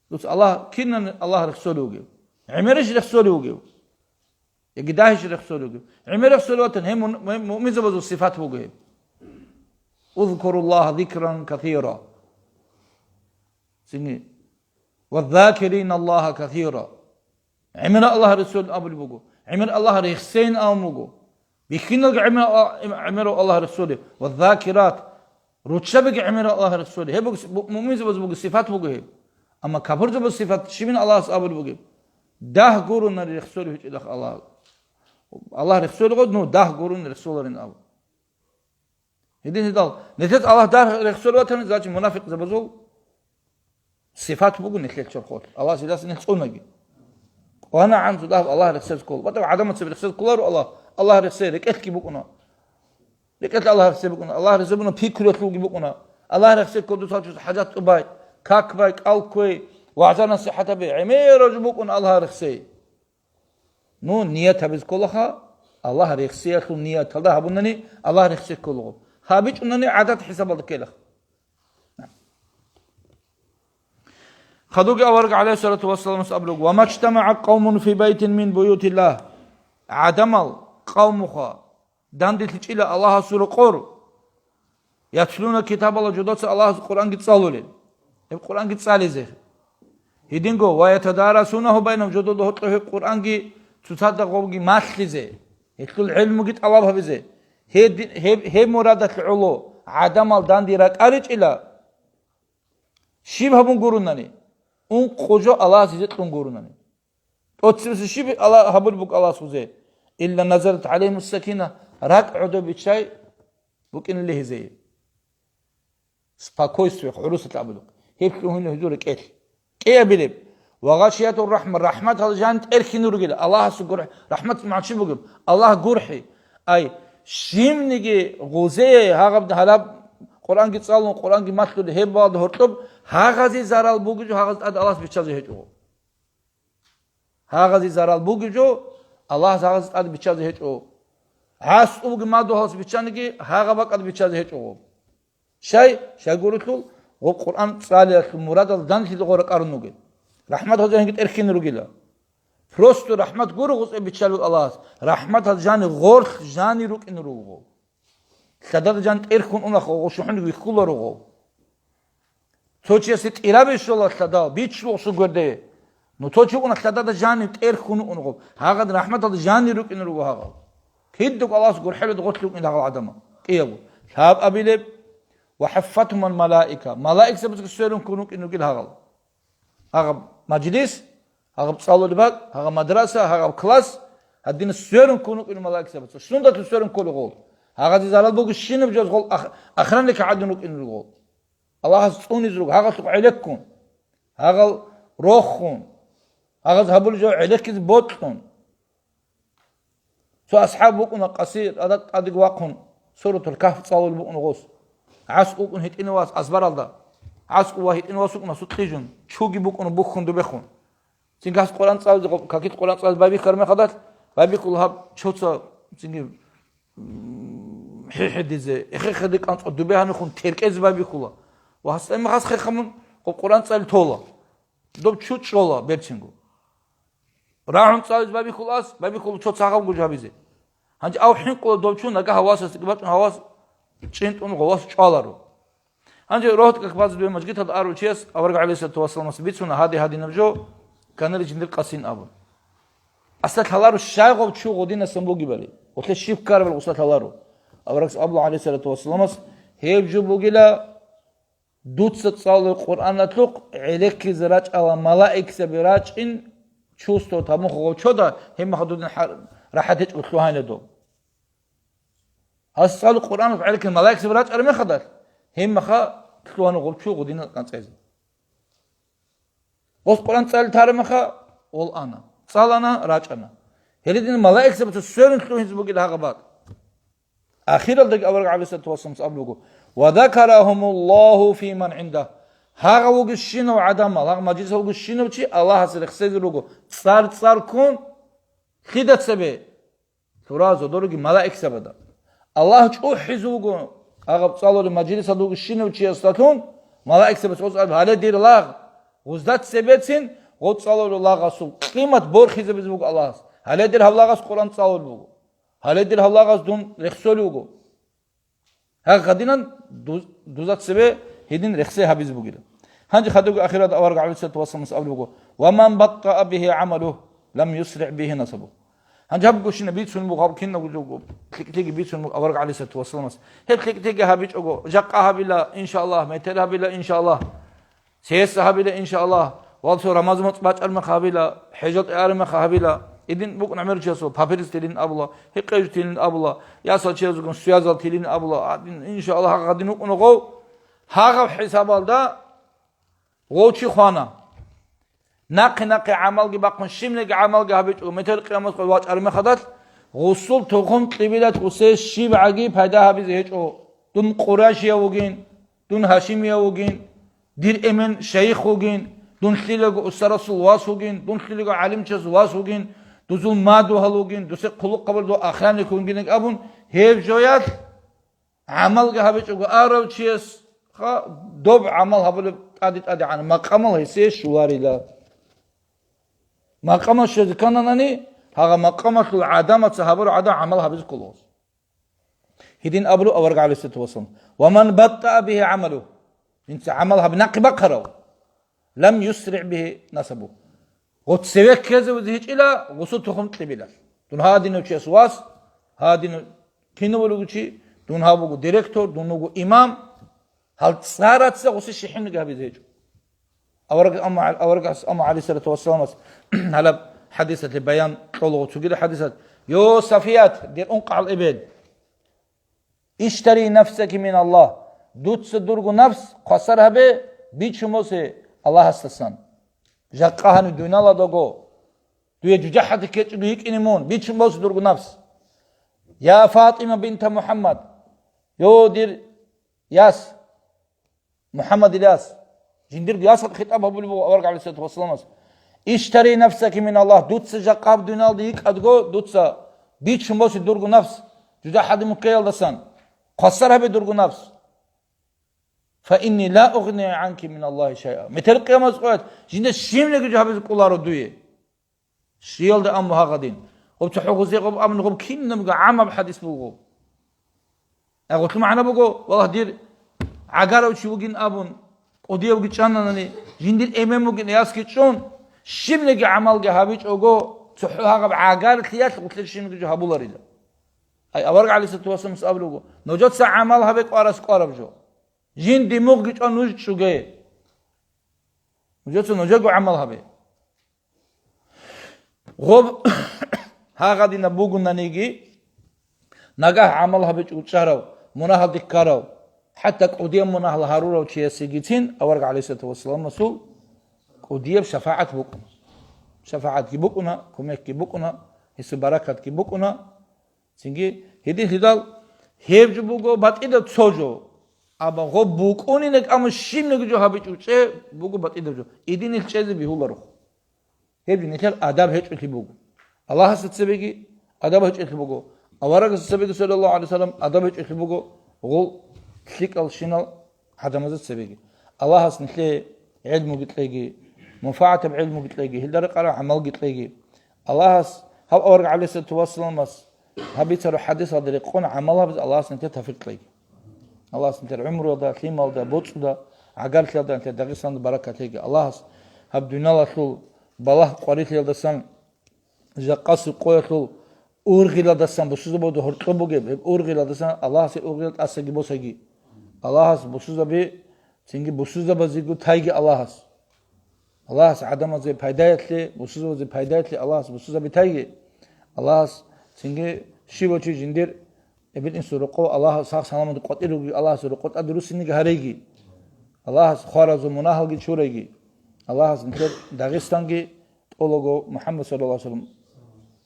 Дуца Аллагь, кинан Аллагь рехсолев вугев? ГӀемерищ рехсолев вугев? Яги дагьищ рехсолев вугев? ГӀемер рехсолев ватани, гьеб мун-, гьеб муъминзабазул сифат буго гьеб. «Узкуруллагьа зикран касира». Цинги. «Ваззакирина Аллагьа касира». ГӀемер Аллагь рехсолин абулеб буго. ГӀемер Аллагь рехсейин абун буго. Бихьиналги гӀемер, гӀемер Аллагь рехсолин. «Ваззакират». Руччабиги гӀемер Аллагь рехсолин. Гьеб буго с-, бу-, муъминзабаз буго, сифат буго гьеб. Амма капурзабаз сифат щибин Аллагьас абулеб бугеб? Дагь гурони рехсолев гьечӀилахъ Аллагь. Аллагь рехсолев гъод, ну, дагь гурони рехсоларин абу. Гьедин гьедал, нилъеца Аллагь дагь рехсолев ватани, значит, мунафикъзабазул сифат буго нилъер чорхолъ. Аллагьас гьелдаса нилъ цӀунаги. КӀванагӀан цо дагь Аллагь рехсез ккола. БатӀа гӀадамаца рехсез кколаро Аллагь. Аллагь рехсей рекӀелъги букӀуна. РекӀелъ Аллагь рехсей букӀуна. Аллагь рехсей буна пикруялъулги букӀуна. Аллагь рехсей ккола дуца чус хӀажат тӀубай, как бай, кӀал кквей, вагӀза-насихӀат гьабе. ГӀемераб жо букӀуна Аллагь рехсей. Ну, ният гьабиз кколаха, Аллагь рехсиялъул нияталда гьабунани, Аллагь рехси кколаго. ГьабичӀунани гӀадат хӀисабалда ккелаха. Хадуги авараг гӀалайгьиссалату вассаламас абулеб: «Ва мажтамагӀа къавмун фи байтин мин буютиллагь». ГӀадамал, къавмуха, данделъичӀила Аллагьасул рокъор, ятлуна китабалла, жудаца Аллагьас Къуръанги цӀалулел. Гьеб Къуръанги цӀализе. Гьединго, «ва ятадарасунагьу байнагьум», жодода гьоркьо гьеб Къуръанги цоцазда гъобги малъизе, гьелъул гӀилмуги тӀалаб гьабизе. Гьед-, гьеб, гьеб мурадалъ гӀоло гӀадамал данде ракӀаричӀила, щиб гьабун гурунани? Ункъо жо Аллагьас гьезе кьун гурунани. ТӀоцебесеб щиб Аллагь гьабулеб буго Аллагьас гьезе? «Илля назалат гӀалайгьимус-сакина», ракӀ гӀодобиччай букӀиниле гьезие. Спокойствие, гӀурусалъ абулеб. Гьеб лъугьине гьезул рекӀелъ. КӀиабилеб. «Ва гъашиятгьум рахӀма», рахӀматал жан тӀерхьине ругел. Аллагьасул гурхӀ-, рахӀмат магӀна щиб бугеб? Аллагь гурхӀи. Ай, щибниги гъузее гьагъаб гьалаб Къуръанги цӀалун, Къуръанги малъулеб гьеб балда гьоркьоб, гьагъазе зарал бугеб жо гьагъаз тӀад Аллагьас биччазе гьечӀо. Гьагъазе зарал бугеб жо, Аллагьас гьагъазе тӀад биччазе гьечӀо. ГӀасу бугеб мадугьалас биччаниги, гьагъаб бакӀалда биччазе гьечӀо. Щай? Щайгурелъул, гъоб Къуръан цӀалиялъул мурадал данлъидал гъора кӀарун ругел. РахӀмат гьазанги тӀерхьине ругела. Просто рахӀмат гуро гъуцӀе биччалев Аллагьас. РахӀмат гьаз жани гъорлъ жани рукӀине руго. Лъадада жан тӀерхьун унаха, гъо шухӀун вихьуларо гъо. Цо чиясе тӀирабе щола лъадал, биччулгъо гъосул гверде. Ну, цо чи уна лъадада жанив тӀерхьун унгъо. Гьагъад рахӀматалда жани рукӀине руго гьагъал. Кидаго Аллагьас гурхӀелда гъорлъ рукӀин гьагъал гӀадамал. КӀиябго. Лъабабилеб ва хӀаффатгьумул малаика. Малаикзабазги сверун ккун рукӀин ругел гьагъал. Гьагъаб мажлис, гьагъаб цӀалулеб бакӀ, гьагъаб мадраса, гьагъаб класс, гьадинаб сверун ккун рукӀин малаикзабаца. Сундалъун сверун кколел гъол. Гьагъазе зарал бугебщинаб жоз гъол ах-, охранник гӀадин рукӀин руго. Аллагьас цӀунизе руго, гьагъалъухъ гӀелеккун, гьагъал рохун, гьагъаз гьабулеб жо гӀелеккизе бокьун. Цо асхӀаб вукӀуна къаси, тӀадег вахъун, Суратул Кагьф цӀалулеб букӀуна гъос. ГӀаскӀ вукӀун гьитӀинав вас азбаралда. ГӀаскӀ ва гьитӀинав вас вукӀуна сукълъижун, чуги букӀуна бухьун дубехун. Цинги гьас Къуръан цӀализе, какил Къуръан цӀализе байбихьараб мехалдалъ, байбихьула гьаб чоца, цинги, м, хӀи-, хӀидизе, эхе-хеде кӀанцӀа дубе гьанихун теркӀезе байбихьула. Ва гьасда мехалъ хехамун къо-, Къуръан цӀали тола. Доб чу чӀола берцинго. РагӀун цӀализе байбихьула ас, байбихьула цо цагьал гужабизе. Гьанже ав хӀинкъула доб чу нагагь гьавасас бачӀун гьавас чӀинтӀун гъовас чӀваларо. Гьанже рогьтӀа как базе дуе мажгиталда арав чияс авараг гӀалайгьиссалату вассаламас бицуна гьади-гьадинаб жо, канали жиндир къасин абун. Асда лъаларо щай гъов чу гъодинасан бугебали, гъолъе щиб ккарабали гъусда лъаларо. Аварагас абула гӀалайгьиссалату вассаламас, гьеб жо бугила, дуца цӀалулеб Къуръаналъухъ гӀереккизе рачӀала малаикзаби рачӀин, чувствовать гьабун гъов чода, гьеб мехалъ дудин хӀа-, рахӀат гьечӀого лъугьайна доб. Гьас цӀалул Къуръан гӀереккин малаикзаби рачӀараб мехалдалъ, гьеб мехалъ лъугьана гъов чу гъудинал кӀанцӀезе. Гъос Къуръан цӀали тараб мехалъ, ол ана. ЦӀалана, рачӀана. Гьеле дин малаикзабаца сверун лъугьинзе бугел гьагъаб бакӀ. Ахиралдаги авараг гӀалайгьиссалату вассаламас абулеб буго: «Ва закарагьумуллагьу фиман гӀиндагь». Гьагъав вугищинав гӀадамал, гьагъ мажлисал вугищинав чи Аллагьас рехсезе руго, цӀар-цӀарккун, лъида цебе? Лъуразул дороги малаикзабада. Аллагь чӀухӀизе вуго, агъаб цӀалулеб мажлисалда вугищинав чиясдалъун, малаикзабаз гъоз аб-, гьале дир лагъ, гъузда цебецин, гъоз цӀалулеб лагъасул къимат борхизабизе буго Аллагьас. Гьале дир гьав лагъас Къуръан цӀалулеб буго. Гьале дир гьав лагъас дун рехсолев вуго. Гьагъ гьадинан дуз-, дуза цебе гьедин рехсей гьабизе бугила. Гьанже хадубги ахират авараг гӀалайгьиссалату вассаламас абулеб буго: «Ва ман баттаа бигьи гӀамалугь, лам юсриъ бигьи насабугь». Гьанже гьаб гушина бицун буго, гьаб кинабго жо буго, лъикӀлъиги бицун буго авараг гӀалайгьиссалату вассаламас. Гьеб лъикӀлъиги гьабичӀого, жакъа гьабила, иншааллагь, метер гьабила, иншааллагь. Цеса гьабила, иншааллагь, валсо Рамазан моцӀ бачӀармаха гьабила, хӀежал тӀагӀарамаха гьабила. Идин букӀун гӀемер чиясул папирис тилин абула, гьекъеж тилин абула, ясал чиясулгун суязал тилин абула. Гьадин, иншааллагь, гьагъадин вукӀуна гъов. Гьагъав хӀисабалда гъов чи хвана. Нахъе-нахъе гӀамалги бахъун, щибниги гӀамалги гьабичӀого, метер къиямас къо вачӀармахадал, гъусул тухум кьибилат гъусе щибгӀаги пайда гьабизе гьечӀо. Дун къурайшияв вугин, дун гьашимияв вугин, дир эмен шайих вугин, дун лъилаго устарасул вас вугин, дун лъилаго гӀалимчиясул вас вугин, дузул мадугьал вугин, дусе хъулухъабал дов ахранник вугинег абун, гьеб жоялъ гӀамалги гьабичӀого арав чияс ха-, доб гӀамал гьабулеб тӀаде-тӀадегӀан макъамал гьесие щуларила. Макъамал щвезе ккананани, гьагъа макъамалъул гӀадамаца гьабураб гӀадаб гӀамал гьабизе ккола. Гьедин абулеб авараг гӀалайгьиссалату вассалам: «Ва ман баттаа бигьи гӀамалугь». Инца гӀамал гьаб нахъе бахъарав, «лам юсриъ бигьи насабугь». Гъо цеве ккезе вузе гьечӀила гъусул тухум кьибилал. Дун гьадинав чияс вас, гьадинав кинав вуго чи, дун гьав вуго директор, дун вуго имам, гьал цараца гъуси щихӀимлъиги гьабизе гьечӀо. Авараг-, амма, аварагас, амма гӀалайгьиссалату вассаламас гьалаб хӀадисалъе баян кьолаго цогидал хӀадисат: «Йо, Сафият, дир ункъгӀал эбел! Иштари нафсаки мин Аллагь, дуца дурго нафс хвасар гьабе бичун босе Аллагьасдасан. Жакъа гьанив дуйналадаго, дуе жужахӀалде ккечӀого йикӀине мун, бичун босе дурго нафс. Я Фатима бинта Мухаммад, йо, дир яс, МухӀаммад Иляс, жиндирго ясал хитӀаб гьабулеб буго авараг гӀалайгьиссалату вассаламас: «Иштари нафсаки мин Аллагь, дуца жакъаб дуйналда йикӀадго, дуца бичун босе дурго нафс, жужахӀалде муккеялдасан, хвасар гьабе дурго нафс. Фа инни ла угъни гӀанки мин Аллагьи шайъа». Метер къиямас къоят жинда щибниги жо гьабизе кӀоларо дуе. Щиялда амма гьагъадин. Гъоб цохӀо гъузе гъоб амни гъоб кинабго гӀамаб хӀадис буго. Агъулъу магӀна буго, валлагь, дир гӀагарав чи вугин абун, кӀудиявги чӀананани, жиндир эмен бугин ясги чӀун, щибниги гӀамалги гьабичӀого, цохӀо гьагъаб гӀагарлъиялъ гъулъел щибниги жо гьабуларила. Ай, авараг гӀалайгьиссалату вассаламас абулеб буго: «Нужеца гӀамал гьабе кӀварас кӀвараб жо. Жинди мугъги чӀван нуж чӀуге». Нужеца нужего гӀамал гьабе. Гъоб гьагъадинаб бугунаниги, нагагь гӀамал гьабичӀого чӀарав, мунагьалде ккарав, хӀатта кӀудияб мунагьал гьарурав чиясегицин авараг гӀалайгьиссалату вассаламасул кӀудияб шафагӀат букӀуна. ШафагӀатги букӀуна, кумекги букӀуна, гьесул баракатги букӀуна. Цинги гьединлъидал гьеб жо буго батӀидаб цо жо. Амма гъоб букӀунинеги, амма щибниги жо гьабичӀого чӀе буго батӀидаб жо. Идинил чӀезе бигьуларо. Гьеб жо нилъер адаб гьечӀолъи буго. Аллагьасда цебеги адаб гьечӀолъи буго. Аварагасда цебеги, саллаллагьу гӀалайгьи вассалам, адаб гьечӀолъи буго гъол лъикӀал щинал гӀадамазда цебеги. Аллагьас нилъее гӀелмуги кьеги, мунфагӀатаб гӀелмуги кьеги, гьелда рекъараб гӀамалги кьеги. Аллагьас гьав авараг гӀалайгьиссалату вассаламас гьаб бицараб хӀадисалда рекъон гӀамал гьабизе Аллагьас нилъее тавфикъ кьеги. Аллагьас нилъер гӀумруялда, лъималда, боцӀуда, гӀагарлъиялда нилъер Дагъистанда баракат лъеги. Аллагьас гьаб дуниялалъул балагь-къварилъиялдасан, жакъасеб къоялъул ургъиялдасан бусурбабазда гьоркьоб бугеб, гьеб ургъиялдасан Аллагьас гьеб ургъиял тӀасаги босаги. Аллагьас бусурбаби, цинги бусурбабазего тайги Аллагьас. Аллагьас гӀадамазе пайдаялъе, бусурбабазе пайдаялъе Аллагьас бусурбаби тайги. Аллагьас цинги щивав чи жиндир эбел-инсул рокъов Аллагьас сах-саламат къватӀир ругел Аллагьас рокъов тӀаде руссиниги гьареги. Аллагьас хваразул мунагьалги чурайги. Аллагьас нилъер Дагъистанги тӀолаго МухӀаммад саллаллагьу гӀалайгьи вассалам.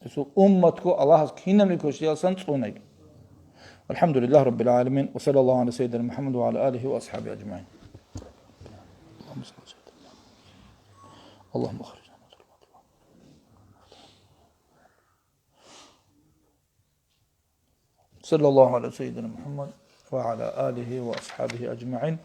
Гьесул умматго Аллагьас кинабниги квешлъиялсан цӀунаги. Алхамдулиллагьи раббил гӀаламин. Ва саллаллагьу гӀала сайидина МухӀаммад ва гӀала алигьи ва асхӀабигьи ажмагӀин. Аллагьумма салли ва саллим. Аллагьумма ахрижна мин зулуматил вагьм. صلى الله على سيدنا محمد وعلى آله وأصحابه أجمعين.